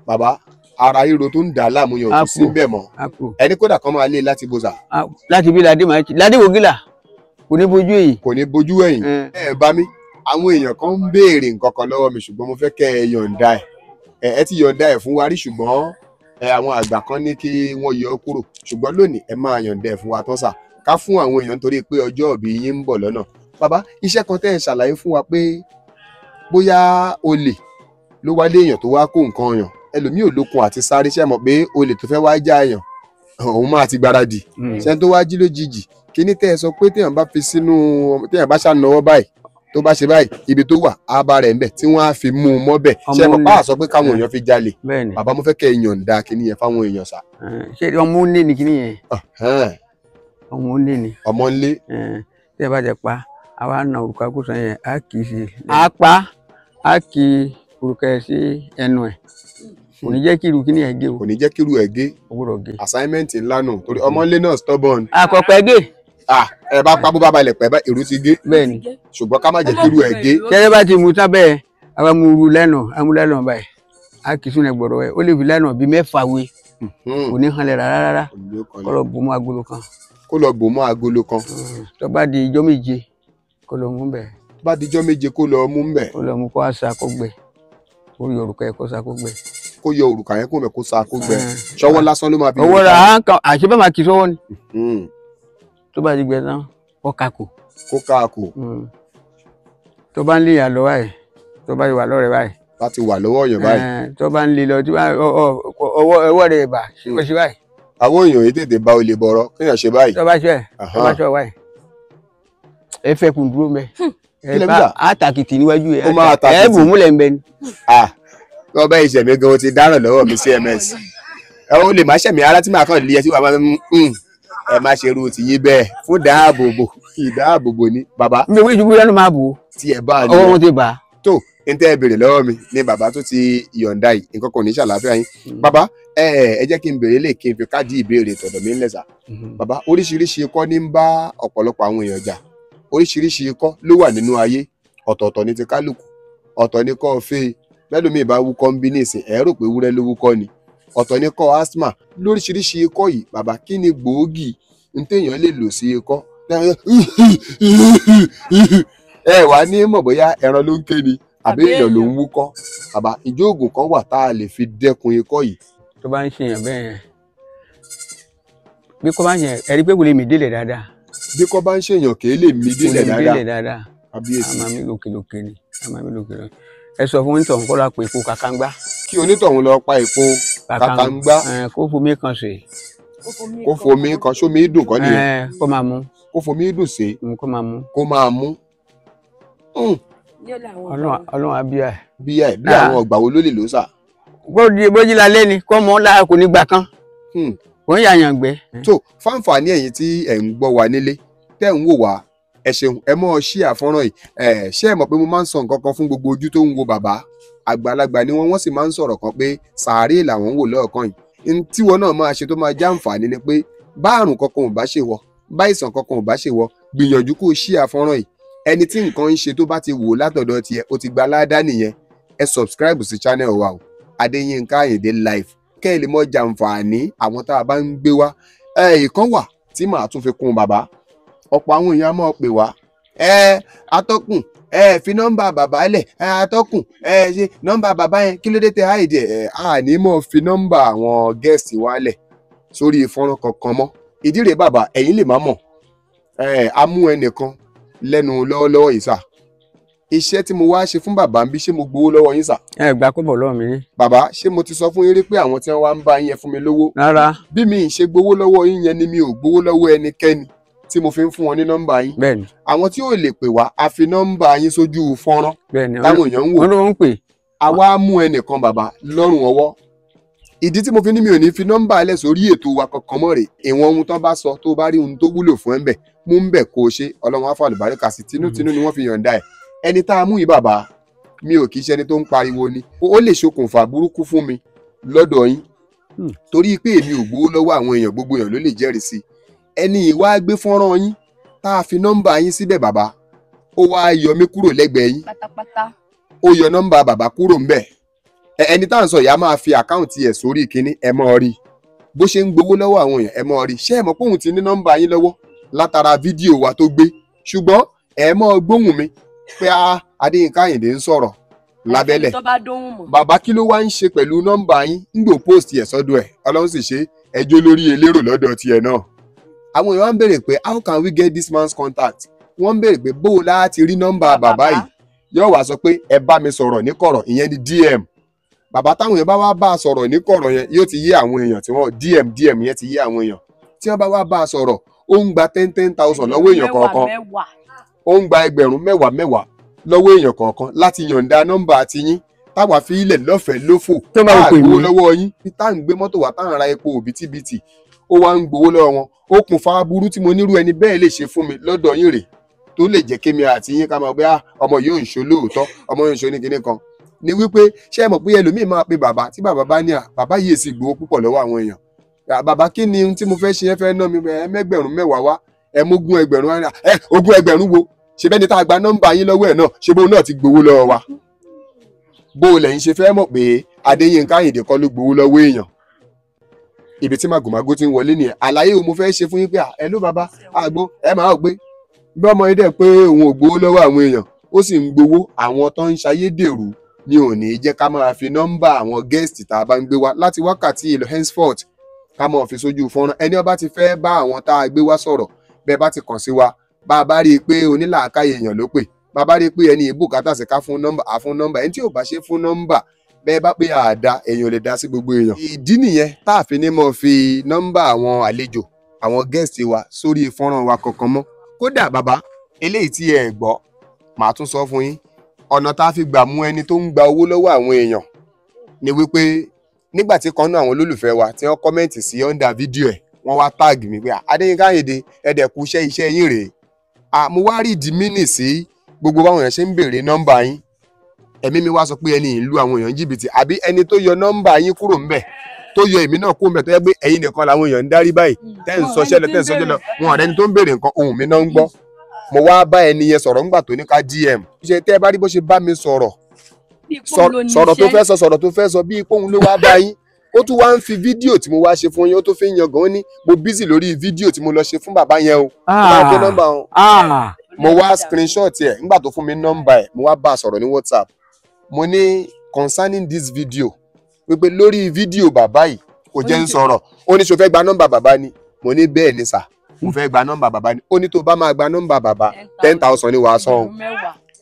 Speaker 1: Bàbá, ara ríro tó ń dà á láàmú yẹn ò sí bẹ́ẹ̀ mọ́. Ẹni kódà kan máa lé láti bo sà.
Speaker 2: Láti bí ládé máa ládé wò gíla, kò ní bojú ẹ̀yìn.
Speaker 1: Kò ní bojú ẹ̀yìn. Ẹ bá mi, àwọn èèyàn kan ń béèrè nǹkan kan lọ́wọ́ mi ṣùgbọ́n mo fẹ́ kẹ́ ẹ yọ̀ǹda ẹ̀. Ẹ ti yọ̀ǹda ẹ̀ fún wa rí ṣùgbọ́n àwọn àgbà kan ní kí wọ́n yọ ọ́ kúrò ṣùgbọ́n lónìí ẹ máa yọ̀ǹda ẹ̀ fún wa tán sà, ká fún àwọn èèyàn nítorí pé ọjọ́ ìbí yín ń bọ̀ lọ́nà. Bàbá, iṣẹ́ kan tẹ́ ẹ ṣàlàyé fún wa pé bóyá olè ló wá lé èèyàn tó wá kó nǹkan èèyàn, ẹlòmíì ò lókun àti sáré, ṣe mọ̀ pé olè tó fẹ́ wá já èèyàn òun máa ti gbáradì, ṣe tó wá jí lójijì kíní tẹ́ ẹ sọ pé téèyàn bá fi sínú, téèyàn bá ṣànáwọ́ báyìí tó bá ṣe báyìí ibi tó wà á bá rẹ̀ ńbẹ̀ tí wọ́n á fi mú un mọ́bẹ̀, ṣe mọ̀ bá a sọ pé káwọn èèyàn fi jalè. Bàbá, mo fẹ́ kẹ́ ẹ yọ̀ǹda kíní yẹn fáwọn èèyàn sà.
Speaker 2: Ṣé ọmọ ńlé ni kíní yẹn? Ọmọ ńlé ni.
Speaker 1: Ọmọ ńlé.
Speaker 2: Tí ẹ bá jẹ pa, àwa na òrùka kó sàn yẹn, á kì í sí. Á pa, á kì í òrùka yẹn sí ẹnu ẹ̀. Kò ní jẹ́ kí irú kíní yẹn gé o.
Speaker 1: Kò ní jẹ́ kí irú ẹ̀ gé.
Speaker 2: Ó gbọ́dọ̀ gé.
Speaker 1: Assignment ńlá nù torí ọmọ ńlé náà stubborn.
Speaker 2: Àkọ́pẹ́ gé.
Speaker 1: Ẹ bá pa bó bá balẹ̀ pẹ́ bá èrú ti gé.
Speaker 2: Bẹ́ẹ̀ni.
Speaker 1: Ṣùgbọ́n ká má jẹ́ kí irú ẹ̀ gé.
Speaker 2: Tẹ́lẹ̀ bá ti mú sábẹ́ àwa mú ru lẹ́nà, amú lẹ́nà báyìí. A kì í sún ẹ gbọ́dọ̀ ẹ, ó lè fi lẹ́nà bíi mẹ́fà we. Kò ní hanlẹ̀ rárá rárá. Kó lọ bò mọ́ agolo kan.
Speaker 1: Kó lọ bò mọ́ agolo kan.
Speaker 2: Tó bá di ijọ́ méje kó lọ mú bẹ̀.
Speaker 1: Tó bá di ijọ́ méje kó lọ mú bẹ̀.
Speaker 2: Kó lọ mú kó àṣà kó gbẹ. Kó yọ òrùka yẹn kó sa kó gbẹ.
Speaker 1: Kó yọ òrùka yẹn kó mẹ kó sa kó gbẹ. Ṣọwọ́ lásán ló máa fi.
Speaker 2: Ọwọ́ rà á kan àṣebá máa kì í sọ́wọ́ ni. Tó bá ti gbẹ tán kó kakò.
Speaker 1: Kó kakò.
Speaker 2: Tó bá ń lé yàn lọ báyìí, tó bá wà lọ́rẹ̀ báyìí.
Speaker 1: Láti wà lọ́wọ́ èèyàn báyìí.
Speaker 2: Tó bá ń lé lọ tí ọwọ́ rẹ̀ bà kó ṣe báyìí.
Speaker 1: Àwọn èèyàn yìí tètè bá olè bọ̀rọ̀ kéèyàn ṣe báyìí.
Speaker 2: Tó bá ṣe tó bá ṣe báyìí. Ẹ fẹ́ kùn dúró mẹ́. Ẹ bá àtàkìtì níwájú ẹ.
Speaker 1: Ó máa tàkìtì.
Speaker 2: Ẹ bù múlẹ̀ ń bẹ ni.
Speaker 1: Wọ́n bá ìṣẹ̀mí gan o ti dáràn lọ́wọ́ mi CMS. Ẹ ó lè má ṣẹ̀mí ara tí màá kàn lé ẹ tí wàá máa ń ẹ má ṣe irú tìyín bẹ́ẹ̀ fún dáàbòbò, ìdáàbòbò ni bàbá.
Speaker 2: Mi ò wí ìṣubú lẹ́nu máa bò ó.
Speaker 1: Tí ẹ bá a ní.
Speaker 2: Ọwọ́ wọn ti bà á.
Speaker 1: Tó n tẹ́ ẹ béèrè lọ́wọ́ mi ni bàbá tó ti yọ̀ǹda yìí, nǹkan kò ní ṣàlàáfíà yín. Bàbá, ẹ jẹ́ kí n béèrè lè kí n fi káàdì ìbéèrè tọ̀dọ̀ mi ńlẹ̀ sà. Bàbá, oríṣiríṣi ikọ́ ní ń bá ọ̀pọ̀lọpọ̀ àwọn èèyàn jà. Oríṣiríṣi ikọ́ ló wà nínú ayé. Ọ̀tọ̀ọ̀tọ̀ ni ti kálukú, ọ̀tọ̀ ni kọ́ fẹ́ mẹ́lòmíì bá wúkọ́ ń bí nísìn, ẹ rò pé ewúrẹ́ ló wúkọ́ ni. Ọ̀tọ̀ ni kọ́ asthma. Lóríṣiríṣi ikọ́ yìí bàbá, kí ni gbòógì n téèyàn lè lò sí ikọ́? Ẹ wà ní mọ̀ bóyá ẹran ló ń ké ni àbí èèyàn ló ń wúkọ́. Bàbá, ìjọ oògùn kan wà tá a lè fi dẹ́kun ikọ́ yìí?
Speaker 2: Tó bá ń ṣèyàn bẹ́ẹ̀ yẹn, bí kò bá ń ṣèyàn, ẹ rí pé kò lè mí délẹ̀ dáadáa.
Speaker 1: Bí kò bá ń ṣèyàn kì í lè mí délẹ̀ dáadáa.
Speaker 2: Kò lè mí délẹ̀ dáadáa.
Speaker 1: Kábíyèsí.
Speaker 2: A máa mí lókèlókè ni, a máa mí lókèlókè. Ẹ sọ fún onítọ̀hún kó lọ pa èpo kàkàngbá.
Speaker 1: Kí onítọ̀hún lọ pa èpo kàkàngbá.
Speaker 2: Kó fomi kan sè.
Speaker 1: Kó fomi kan, sómi dùn kọ́ nìyẹn.
Speaker 2: Kó máa mú.
Speaker 1: Kó fomi dùn sè.
Speaker 2: Kó máa mú.
Speaker 1: Kó máa mú.
Speaker 2: Ọlọ́run á bí ẹ.
Speaker 1: Bí ẹ bí àwọn ọgbà wo ló lè lò sà?
Speaker 2: Bójú la lé ni kó mọ́ lára kò ní gbà kan. Kò ń yàyàn gbẹ.
Speaker 1: Tó fáǹfààní ẹ̀yin tí ẹ̀ ń gbọ́ wa nílé, tẹ́ ń wò wá, ẹ ṣeun, ẹ mọ́ ṣí àfọ́nrán yìí. Ẹ ṣé ẹ mọ̀ pé mo máa ń sọ nǹkan kan fún gbogbo ojú tó ń wo bàbá. Àgbàlagbà ni wọ́n, wọ́n sì máa ń sọ̀rọ̀ kan pé sàárè làwọn ń wò lọ́ọ̀kan yìí. N tí wọn náà máa ṣe tó máa jàǹfààní ni pé bá àrùn kankan ò bá ṣe wọ, bá ìsàn kankan ò bá ṣe wọ, gbìyànjú kó ṣí àfọ́nrán yìí. Ẹni tí nǹkan ń ṣe tó bá ti wò látọ̀dọ̀ tiẹ̀, ó ti gba ládá nìyẹn. Ẹ subscribe sí channel wa o, Adéyínká Àyìndé Live Kẹ́ ẹ lè mọ jàǹfààní àwọn tá a bá ń gbé wá. Ẹ ìkan wà tí màá tún fi kún bàbá. Ọ̀pọ̀ àwọn èèyàn á máa pè wá, ẹ atọ́kùn, ẹ fi nọ́mbà bàbá lẹ̀, ẹ atọ́kùn, ẹ ṣe nọ́mbà bàbá yẹn, kí ló dé tẹ háìdì ẹ? A ní mọ̀ fi nọ́mbà àwọn gẹ́ẹ̀sì wa lẹ̀ sórí fọ́nrán kankan mọ́. Ìdí rèé bàbá, ẹ̀yin lè má mọ̀. Ẹ a mú ẹnìkan lẹ́nu lọ́wọ́lọ́wọ́ yìí sà. Iṣẹ́ tí mo wá ṣe fún bàbá ń bí, ṣé mo gbowó lọ́wọ́ yín sà?
Speaker 2: Ẹ gbà kó bọ̀ lọ́wọ́ mi rí.
Speaker 1: Bàbá, ṣé mo ti sọ fún yín rí pé àwọn tí wọ́n wá ń bá yín, ẹ fún mi lówó?
Speaker 2: Rárá.
Speaker 1: Bí mi ì ṣe gbowó lọ́wọ́ yín yẹn ni mi ò gbowó lọ́wọ́ ẹnikẹ́ni tí mo fi ń fún wọn ní nọ́mbà yín.
Speaker 2: Bẹ́ẹ̀ni.
Speaker 1: Àwọn tí ò lè pè wá, a fi nọ́mbà yín sójú fọ́nrán.
Speaker 2: Bẹ́ẹ̀ni.
Speaker 1: Táwọn èèyàn ń wò.
Speaker 2: Wọ́n ló ń pè.
Speaker 1: Àwa mú ẹnìkan bàbá lọ́rùn ọwọ́. Ìdí tí mo fi ní mi ò ní fi nọ́mbà alẹ́ sórí ètò wa kankan mọ́ rè, ìwọ̀n ohun tó bá sọ, tó bá rí ohun tó wúlò fún ẹ ń bẹ̀, mú ń bẹ̀ kó o ṣe. Ọlọ́run á fà àlùbáríkà sí, tinútinú ni wọ́n fi yọ̀ǹda ẹ̀. Ẹni tá a mú yìí bàbá, mi ò kì í ṣe ẹni tó ń pariwo ni, ó lè ṣokùnfà burúkú fún mi lọ́dọ̀ yín torí pé èmi ò gbowó lọ́wọ́ àwọn èèyàn, gbogbo èèyàn ló lè jẹ́rìí sí i. Ẹni yìí wá gbé fọ́nrán yín tá a fi nọ́mbà yín síbẹ̀ bàbá, ó wá yọ mí kúrò lẹ́gbẹ̀ẹ́ yín
Speaker 3: pátápátá.
Speaker 1: Ó yọ nọ́mbà bàbá kúrò ńbẹ̀. Ẹni tá à ń sọ yìí á máa fi àkáǹtì ẹ̀ sórí kínní, ẹ mọ́ rí bó ṣe ń gbowó lọ́wọ́ àwọn èèyàn, ẹ mọ́ rí. Ṣé ẹ mọ̀ pé òun ti ní nọ́mbà yín lọ́wọ́ látara fídíò wa tó gbé? Ṣùgbọ́n ẹ mọ́ gbóhùn mi pé a Adéyínká Àyìndé ń sọ̀rọ̀ lábẹ́lẹ̀.
Speaker 3: Tó bá dóhùn mọ̀.
Speaker 1: Bàbá, kí ló wá ń ṣe pẹ̀lú nọ́mbà yín? Ń gbò post ẹ̀ sọ́dọ̀ ẹ̀, Ọlọ́run sì ṣe ẹjọ́ lórí elérò lọ́dọ̀ tiẹ̀ náà. Àwọn èèyàn wá ń béèrè pé how can we get this man's contact? Wọ́n ń béèrè pé bó o láti rí nọ́mbà bàbá yìí. Yóò wá sọ pé ẹ bá mi sọ̀rọ̀ ní kọ̀rọ̀, ìyẹn ni DM. Bàbá, táwọn èèyàn bá wá bá a sọ̀rọ̀ ní kọ̀rọ̀ yẹn, yóò ti yé àwọn èèyàn tí wọ́n DM, DM yẹn ti yé àwọn èèyàn tí wọ́n bá wá bá a sọ̀rọ̀. Ó ń gba 10,000 lọ́wọ́ èèyàn kọ̀ọ̀kan, ó ń gba ẹgbẹ̀rún mẹ́wàá mẹ́wàá lọ́wọ́ èèyàn kọ̀ọ̀kan láti yọ̀ǹda nọ́mbà tiyín táwa fi ilẹ̀ lọ́fẹ̀ẹ́ lófò.
Speaker 2: Tó bá wù pè
Speaker 1: gbowó
Speaker 2: mí.
Speaker 1: lọ́wọ́ yín, tá à ń gbé mọ́tò wá, tá à ń ra epo òbítíbitì, ó wá ń gbowó lọ́wọ́ wọn. Okùnfà aburú tí mo nírú ẹni bẹ́ẹ̀ lè ṣe fún mi lọ́dọ̀ yín rèé, tó lè jẹ́ kémi àti yín ká máa gbé, "Ah, ọmọ yìí ò ń ṣe lóòótọ́, ọmọ yìí ò ń ṣe oníkinní kan." Ni wípé ṣé ẹ mọ̀ pé ẹlòmíì máa pe bàbá, tí bàbá bá ní à bàbá yìí sì gbowó púpọ̀ lọ́wọ́ àwọn èèyàn. "À, bàbá, kí ni ohun tí mo fẹ́ ṣe? Ẹ fẹ́ ná mi ẹ mẹ́gbẹ̀rún mẹ́wàá wá, ẹ mú ogún ẹgbẹ̀rún wá." Ẹ ogún ẹgbẹ̀rún wo? Ṣe bẹ́ni tá a gba nọ́mbà yín lọ́wọ́ ẹ̀ náà, ṣe bóun náà ti gbowó lọ́wọ́ wa? Bó o lẹ́yìn ṣe fẹ́ mọ̀ pé Adéyínká Àyìndé kọ́ ló gbowó lọ́wọ́ èèyàn? Ibi tí màgòmágó ti ń wọlé nìyẹn. Àlàyé o mo fẹ́ ṣe fún yín pé ẹ ló bàbá àgbo, ẹ máa gbé bí ọmọ yìí dẹ̀ pé òun ò gbowó lọ́wọ́ àwọn èèyàn, ó sì ń gbowó. Àwọn tó ń ṣayédèrú ni ò ní jẹ́ ká máa fi nọ́mbà àwọn gẹ́ẹ̀sì tá a bá ń gbé wá láti wákàtí ìlọ henceforth, ká máa fi sójú fọ́nrán. Ẹni ó bá ti fẹ́ bá àwọn tá a gbé wá sọ̀rọ̀, bẹ́ẹ̀ bá ti kàn sí wa, bá a bá rí i pé onílàákàyè èèyàn ló pè, bá a bá rí i pé ẹni ìbùkátà sí ká fún nọ́mbà, á fún nọ́mbà. Ẹni tí ò bá ṣe fún nọ́mbà, bẹ́ẹ̀ bá pé àdá èèyàn ò lè dá sí gbogbo èèyàn. Ìdí nìyẹn tá a fi ní mọ̀ fi nọ́mbà àwọn àlejò, àwọn gẹ́ẹ̀sì wa sórí fọ́nrán wa kankan mọ́. Kódà bàbá, eléyìí tí ẹ gbọ́, màá tún sọ fún yín. Ọ̀nà tá a fi gbà mú ẹni tó ń gba owó lọ́wọ́ àwọn èèyàn ni wípé nígbà tí kan náà àwọn olólùfẹ́ wa tí wọ́n comment sí under fídíò ẹ̀, wọ́n wá tag mi pé, "Adéyínká Àyìndé, ẹ̀dẹ̀ kú iṣẹ́, iṣẹ́ yín rèé." Mo wá rí ìdí mínì sí gbogbo báwọn èèyàn ṣe ń béèrè nọ́mbà yín. Ẹ̀mí mi wá sọ pé ẹni ìlú àwọn èèyàn jìbìtì, àbí ẹni tó yọ nọ́mbà yín kúrò ńbẹ̀, tó yọ èmi náà kúrò ńbẹ̀, tó yẹ pé ẹ̀yin nìkan làwọn èèyàn ń dárí báyìí, tẹ́ ń sọṣẹ́ lọ, tẹ́ ń sọṣẹ́ lọ, wọn ọ̀rẹ́ni tó ń béèrè nǹkan, ohùn mi náà ń gbọ́. Mo wá bá ẹni yẹn sọ̀rọ̀ ńgbà tó ní ká DM ṣe. Tẹ́ ẹ bá rí bó ṣe bá mi sọ̀rọ̀, sọ̀rọ̀ tó fẹ́ sọ, sọ̀rọ̀ tó fẹ́ sọ, bíi póun ló wá bá yín. Ó tún wá ń fi fídíò tí mo wá ṣe fún yín, ó tún fi ń yangàn. Ó ní mo busy lórí fídíò tí mo lọ ṣe fún bàbá yẹn o, ó máa gbé nọ́mbà wọn. Mo wá screenshot ẹ̀ nígbà tó fún mi nọ́mbà ẹ̀. Mo wá bá a sọ̀rọ̀ ní WhatsApp. Mo ní concerning this video, wípé lórí fídíò bàbá yìí, kò jẹ́ ń sọ̀rọ̀. Ó ní ṣo fẹ́ gba nọ́mbà bàbá ni? Mo ní bẹ́ẹ̀ ni sà, mo fẹ́ gba nọ́mbà bàbá ni. Ó ní tó bá máa gba nọ́mbà bàbá, 10,000 ni wàá san o.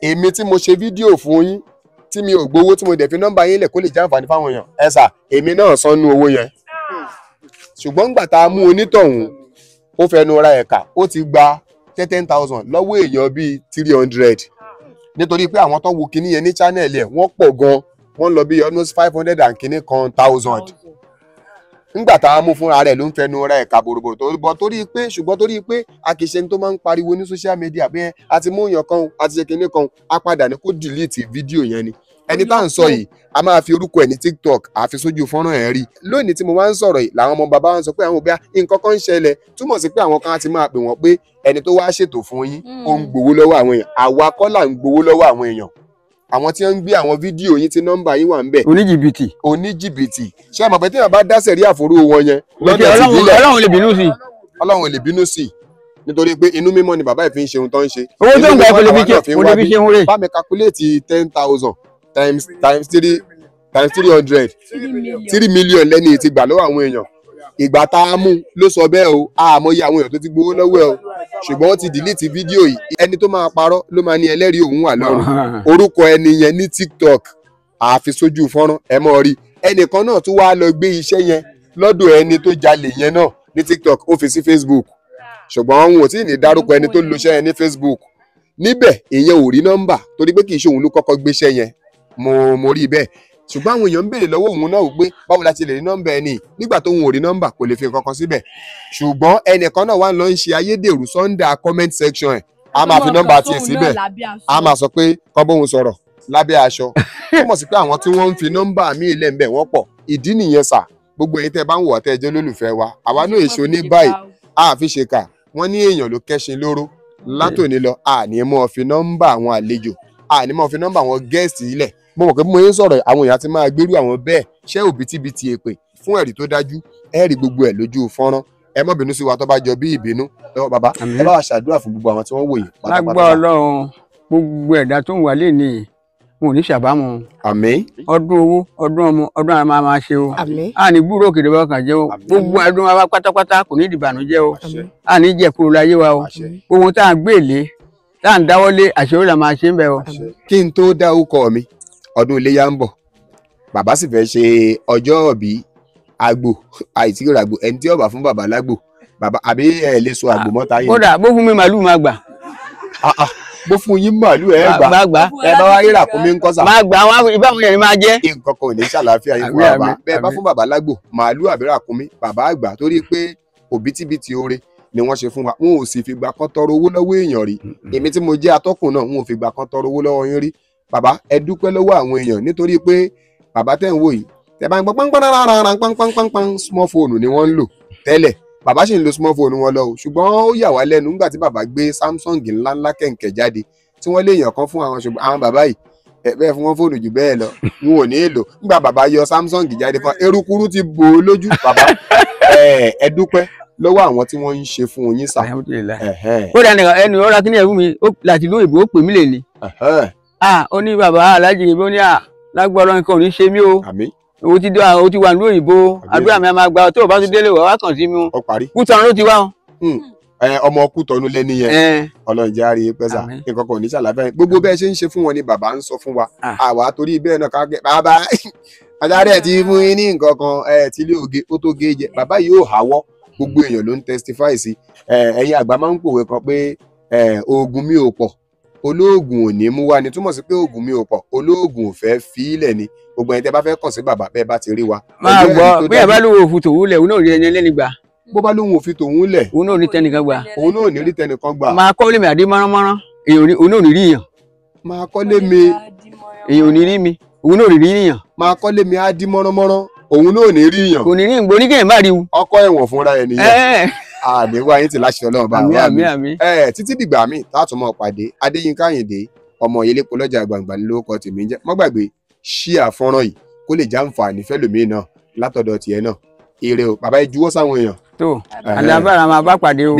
Speaker 1: Èmi tí mo ṣe fídíò fún yín, tí mi ò gbowó, tí mo dẹ̀ fi nọ́mbà yín lẹ̀ kó lè jẹ́ àǹfààní fáwọn èèyàn, ẹ sà, èmi náà sanú owó yẹn. Ṣùgbọ́n ńgbà tá a mú onítọ̀hún, ó fẹnu ra ẹ̀ka, ó ti gba 10,000 lọ́wọ́ èèyàn bíi 300, nítorí pé àwọn tó wo kinní yẹn ní channel ẹ̀, wọ́n pọ̀ gan, wọ́n lọ bí almost 500 and kinní kan thousand. Ńgbà tá a mú, fúnra rẹ̀ ló ń fẹnu ra ẹ̀ka bòròbòrò tó bọ̀, torí pé, ṣùgbọ́n torí pé a kì í ṣe ní tó máa ń pariwo ní social media pé a ti mú èèyàn kan, a ti ṣe kinní kan, a padà ní kó delete fídíò yẹn ni. Ẹni tá à ń sọ yìí, a máa fi orúkọ ẹ̀ ní TikTok àfi sójú fọ́nrán ẹ̀ rí lónìí tí mo wá ń sọ̀rọ̀ yìí. Làwọn ọmọ bàbá wa ń sọ pé àwọn òbí nǹkan kan ń ṣẹlẹ̀, túmọ̀ sí pé àwọn kan á ti máa pè wọ́n pé ẹni tó wá ṣètò fún yín, ó ń gbowó lọ́wọ́ àwọn èèyàn. Àwa kọ́ là ń gbowó lọ́wọ́ àwọn èèyàn. Àwọn tí wọ́n ń gbé àwọn fídíò yín tí nọ́mbà yín wà ń bẹ̀.
Speaker 2: Oníjìbìtì.
Speaker 1: Oníjìbìtì. Ṣé àmọ̀ pé téèyàn bá dá sẹ̀rí àforú wọn yẹn lọ́dọ̀ ti bílẹ̀.
Speaker 2: Ọlọ́run lè bínú sí i.
Speaker 1: Ọlọ́run lè bínú sí i. Nítorí pé inú mímọ́ ni bàbá yìí fi ń ṣe ohun tó ń ṣe.
Speaker 2: Owó tó ń gbà kò lè fi ṣe ń rè.
Speaker 1: Bá mi calculate 10,000 times 3 times 300 3 million lẹ́ni ti gbà lọ́wọ́ àwọn èèyàn. Ìgbà tá a mú ló sọ bẹ́ẹ̀ o, àmọye àwọn èèyàn tó ti gbowó lọ́wọ́ ẹ o, ṣùgbọ́n wọ́n ti delete fídíò yìí. Ẹni tó máa parọ́ ló máa ní ẹlẹ́rìí òun wà lọ́rùn. Orúkọ ẹni yẹn ní TikTok àfi sójú fọ́nrán ẹ mọ́ rí. Ẹnìkan náà tún wá lọ gbé iṣẹ́ yẹn lọ́dọ̀ ẹni tó jalè yẹn náà ní TikTok, ó fi sí Facebook, ṣùgbọ́n òun ò tí ì ní dárúkọ ẹni tó lo iṣẹ́ yẹn ní Facebook. Níbẹ̀ ìyẹn ò rí nọ́mbà torí pé kì í ṣe òun ló kọ́kọ́ gbéṣẹ́ yẹn, mo rí bẹ́ẹ̀. Ṣùgbọ́n àwọn èèyàn ń béèrè lọ́wọ́ òun náà pé báwo la ṣe lè rí nọ́mbà ẹni nígbà tó òun ò rí nọ́mbà, kò lè fi nǹkan kan síbẹ̀. Ṣùgbọ́n ẹnìkan náà wà ń lọ ń ṣe ayédèrú sọ́ndà comment section ẹ̀, a máa fi nọ́mbà tiẹ̀ síbẹ̀, a máa sọ pé kọ́ bóun sọ̀rọ̀ lábẹ́ aṣọ. Ó mọ̀ sí pé àwọn tí wọ́n ń fi nọ́mbà míì lẹ̀ ń bẹ̀ wọ́n pọ̀. Ìdí nìyẹn sà, gbogbo èyí tẹ́ bá ń wọ̀ tẹ́ jẹ́ olólùfẹ́ wa, àwa náà èso ní báyìí a fi ṣe kà. Wọ́n ní èèyàn ló kẹ́ṣin lóró. Látòní lọ a ní mọ́ fi nọ́mbà àwọn àlejò, a ní mọ́ fi nọ́mbà àwọn gẹ́ẹ̀sì ilẹ̀. Mo mọ̀ pé bí mo yẹn ń sọ̀rọ̀ àwọn èèyàn ti máa gbérú àwọn bẹ́ẹ̀ ṣẹ́ òbítíbitì èpè fún ẹ̀rí tó dájú. Ẹ rí gbogbo ẹ̀ lójú fọ́nrán. Ẹ má bínú sí wa tó bá jọ bí ìbínú lọ́wọ́ bàbá. Ẹ bá wa ṣàdúrà fún gbogbo àwọn tí wọ́n wò yìí pátápátá.
Speaker 2: Lágbára Ọlọ́run, gbogbo ẹ̀dá tó ń wà lé ní wọn ò ní ṣàbámọ̀.
Speaker 1: Àmín.
Speaker 2: Ọdún owó, ọdún ọmọ, ọdún àwọn máa máa ṣe o.
Speaker 3: Àmín.
Speaker 2: A ní gbúrò òkèdè bá kàn jẹ́ o. Gbogbo ọdún wa pátápátá kò ní ìdìbànújẹ́ o. A ní jẹ́ kúrò láyé wa o. Gbogbo tá à ń gbé èlé, tá à ń dáwọ́lé, àṣeyọrí la máa ṣe ń bẹ̀ o.
Speaker 1: Kí n tó dá orúkọ mi, ọdún iléyá ń bọ̀, bàbá sì fẹ́ ṣe ọjọ́ òbí àgbò àìsí ìràgbò ẹni tí ó bá fún bàbá lágbò bàbá àbí ẹ lè so àgbò mọ́ta yẹn.
Speaker 2: Kódà bó fún mi màálù máa gbà.
Speaker 1: Bó fún yín màálù ẹ gbà, ẹ bá wá rírà fún mi ń kọ́sà.
Speaker 2: Máa gbà wọn ìbáwọn yẹn máa jẹ́.
Speaker 1: Nǹkan kan ò ní ṣàlàáfíà yín fún bàbá. Bẹ́ẹ̀ bá fún bàbá lágbò màálù àbí ràkúnmí bàbá àgbà, torí pé òbítíbitì oore ni wọ́n ṣe fún wa. Wọn ò sì fìgbà kan tọrọ owó lọ́wọ́ èèyàn rí. Èmi tí mo jẹ́ atọ́kùn náà, wọn ò fìgbà kan tọrọ owó lọ́wọ́ yín rí. Bàbá ẹ dúpẹ́ lọ́wọ́ àwọn èèyàn, nítorí pé bàbá tẹ̀ ń wò yìí tẹ̀ bá ń gbọ́ pánpánpánpánpánpánpán small phone ni wọ́n ń lò tẹ́lẹ̀. Bàbá sì ń lo small phone wọn lọ o, ṣùgbọ́n ó yà wá lẹ́nu nígbà tí bàbá gbé Samsung ńláńlá kẹ̀ǹkẹ̀ jáde tí wọ́n léèyàn kan fún àwọn. Ṣùgbọ́n àwọn bàbá yìí ẹ bẹ́ẹ̀ fún wọn fóònù jù bẹ́ẹ̀ lọ, wọn ò ní èlò. Nígbà bàbá yọ Samsung jáde fún erukuru ti bò ó lójú. Bàbá ẹ dúpẹ́ lọ́wọ́ àwọn tí wọ́n ń ṣe fún yín sà.
Speaker 2: Kódà ẹnu ọ̀rá kí ni ẹ̀rú mi láti lóyìnbó ó pè mí lè ní. Ó ní bàbá aláàjì ó ní lágbára nǹkan ò ní ṣe mí o. O ti o ti wà ní òyìnbó, àdúrà mi a máa gba, tó o bá tún délé wà wá kàn sí mi o. Kútọ̀nù ló ti wá o.
Speaker 1: Ọmọ Kútọ̀nù lẹ́ni yẹn, Ọlọ́run jẹ́ àrí pẹ́sà. Nǹkan kan ò ní ṣàlàfẹ́. Gbogbo bẹ́ẹ̀ ṣe ń ṣe fún wọn ni bàbá ń sọ fún wa. Àwa torí bẹ́ẹ̀ náà káàkiri bàbá adarí ẹ̀ ti fún yín ní nǹkan kan ẹ̀ tí ilé oge ó tó gé jẹ. Bàbá yìí ò háwọ́, gbogbo èèyàn ló ń testify sí. Ẹ̀yin àgbà máa ń pòwe kan pé oògùn mi ò pọ̀, olóògùn ò ní mú wá ni. Túmọ̀ sí pé oògùn mi ò pọ̀, olóògùn ò fẹ́ fi í lẹ̀ ni. Gbogbo ẹni tẹ́ bá fẹ́ kàn sí bàbá bẹ́ẹ̀ bá ti rí wa.
Speaker 2: Máa gbọ́ bí ẹ bá lóun òfin tòun lẹ̀, òun náà rí ẹni ẹlẹ́ni gbà.
Speaker 1: Bó bá lóun òfin tòun lẹ̀,
Speaker 2: òun náà rí tẹnìkan gbà.
Speaker 1: Òun náà ní rí tẹnìkan gbà.
Speaker 2: Máa kọ́ lé mi àdé mọ́ránmọ́rán, òun náà ní rí yàn.
Speaker 1: Máa kọ́ lé mi.
Speaker 2: Èèyàn ò ní rí mi, òun náà rí rí yàn.
Speaker 1: Máa kọ́ lé mi àdé mọ́ránmọ́rán, òun náà ní rí yàn.
Speaker 2: Kò ní rí ìgbó oníkẹ́yìn má rí u.
Speaker 1: Ọkọ ẹ̀wọ̀n fúnra ẹ̀ nìyẹn. Àmì wá yín ti láṣẹ Ọlọ́run bá wa mi. Títí dìgbà míì tá a tún mọ́ pàdé. Adéyínká Àyìndé ọmọ Ìyẹlẹ́pọ̀ lọ́jà gbàǹgbà lórúkọ tèmi ń jẹ́. Má gbàgbé ṣíà fọ́nrán yìí kó lè jàǹfààní fẹ́lòmíì náà látọ̀dọ̀ tiẹ̀ náà. Ire o bàbá, ẹ juwọ́ sáwọn èèyàn.
Speaker 2: Tó àlàbàrà máa bá pàdé o.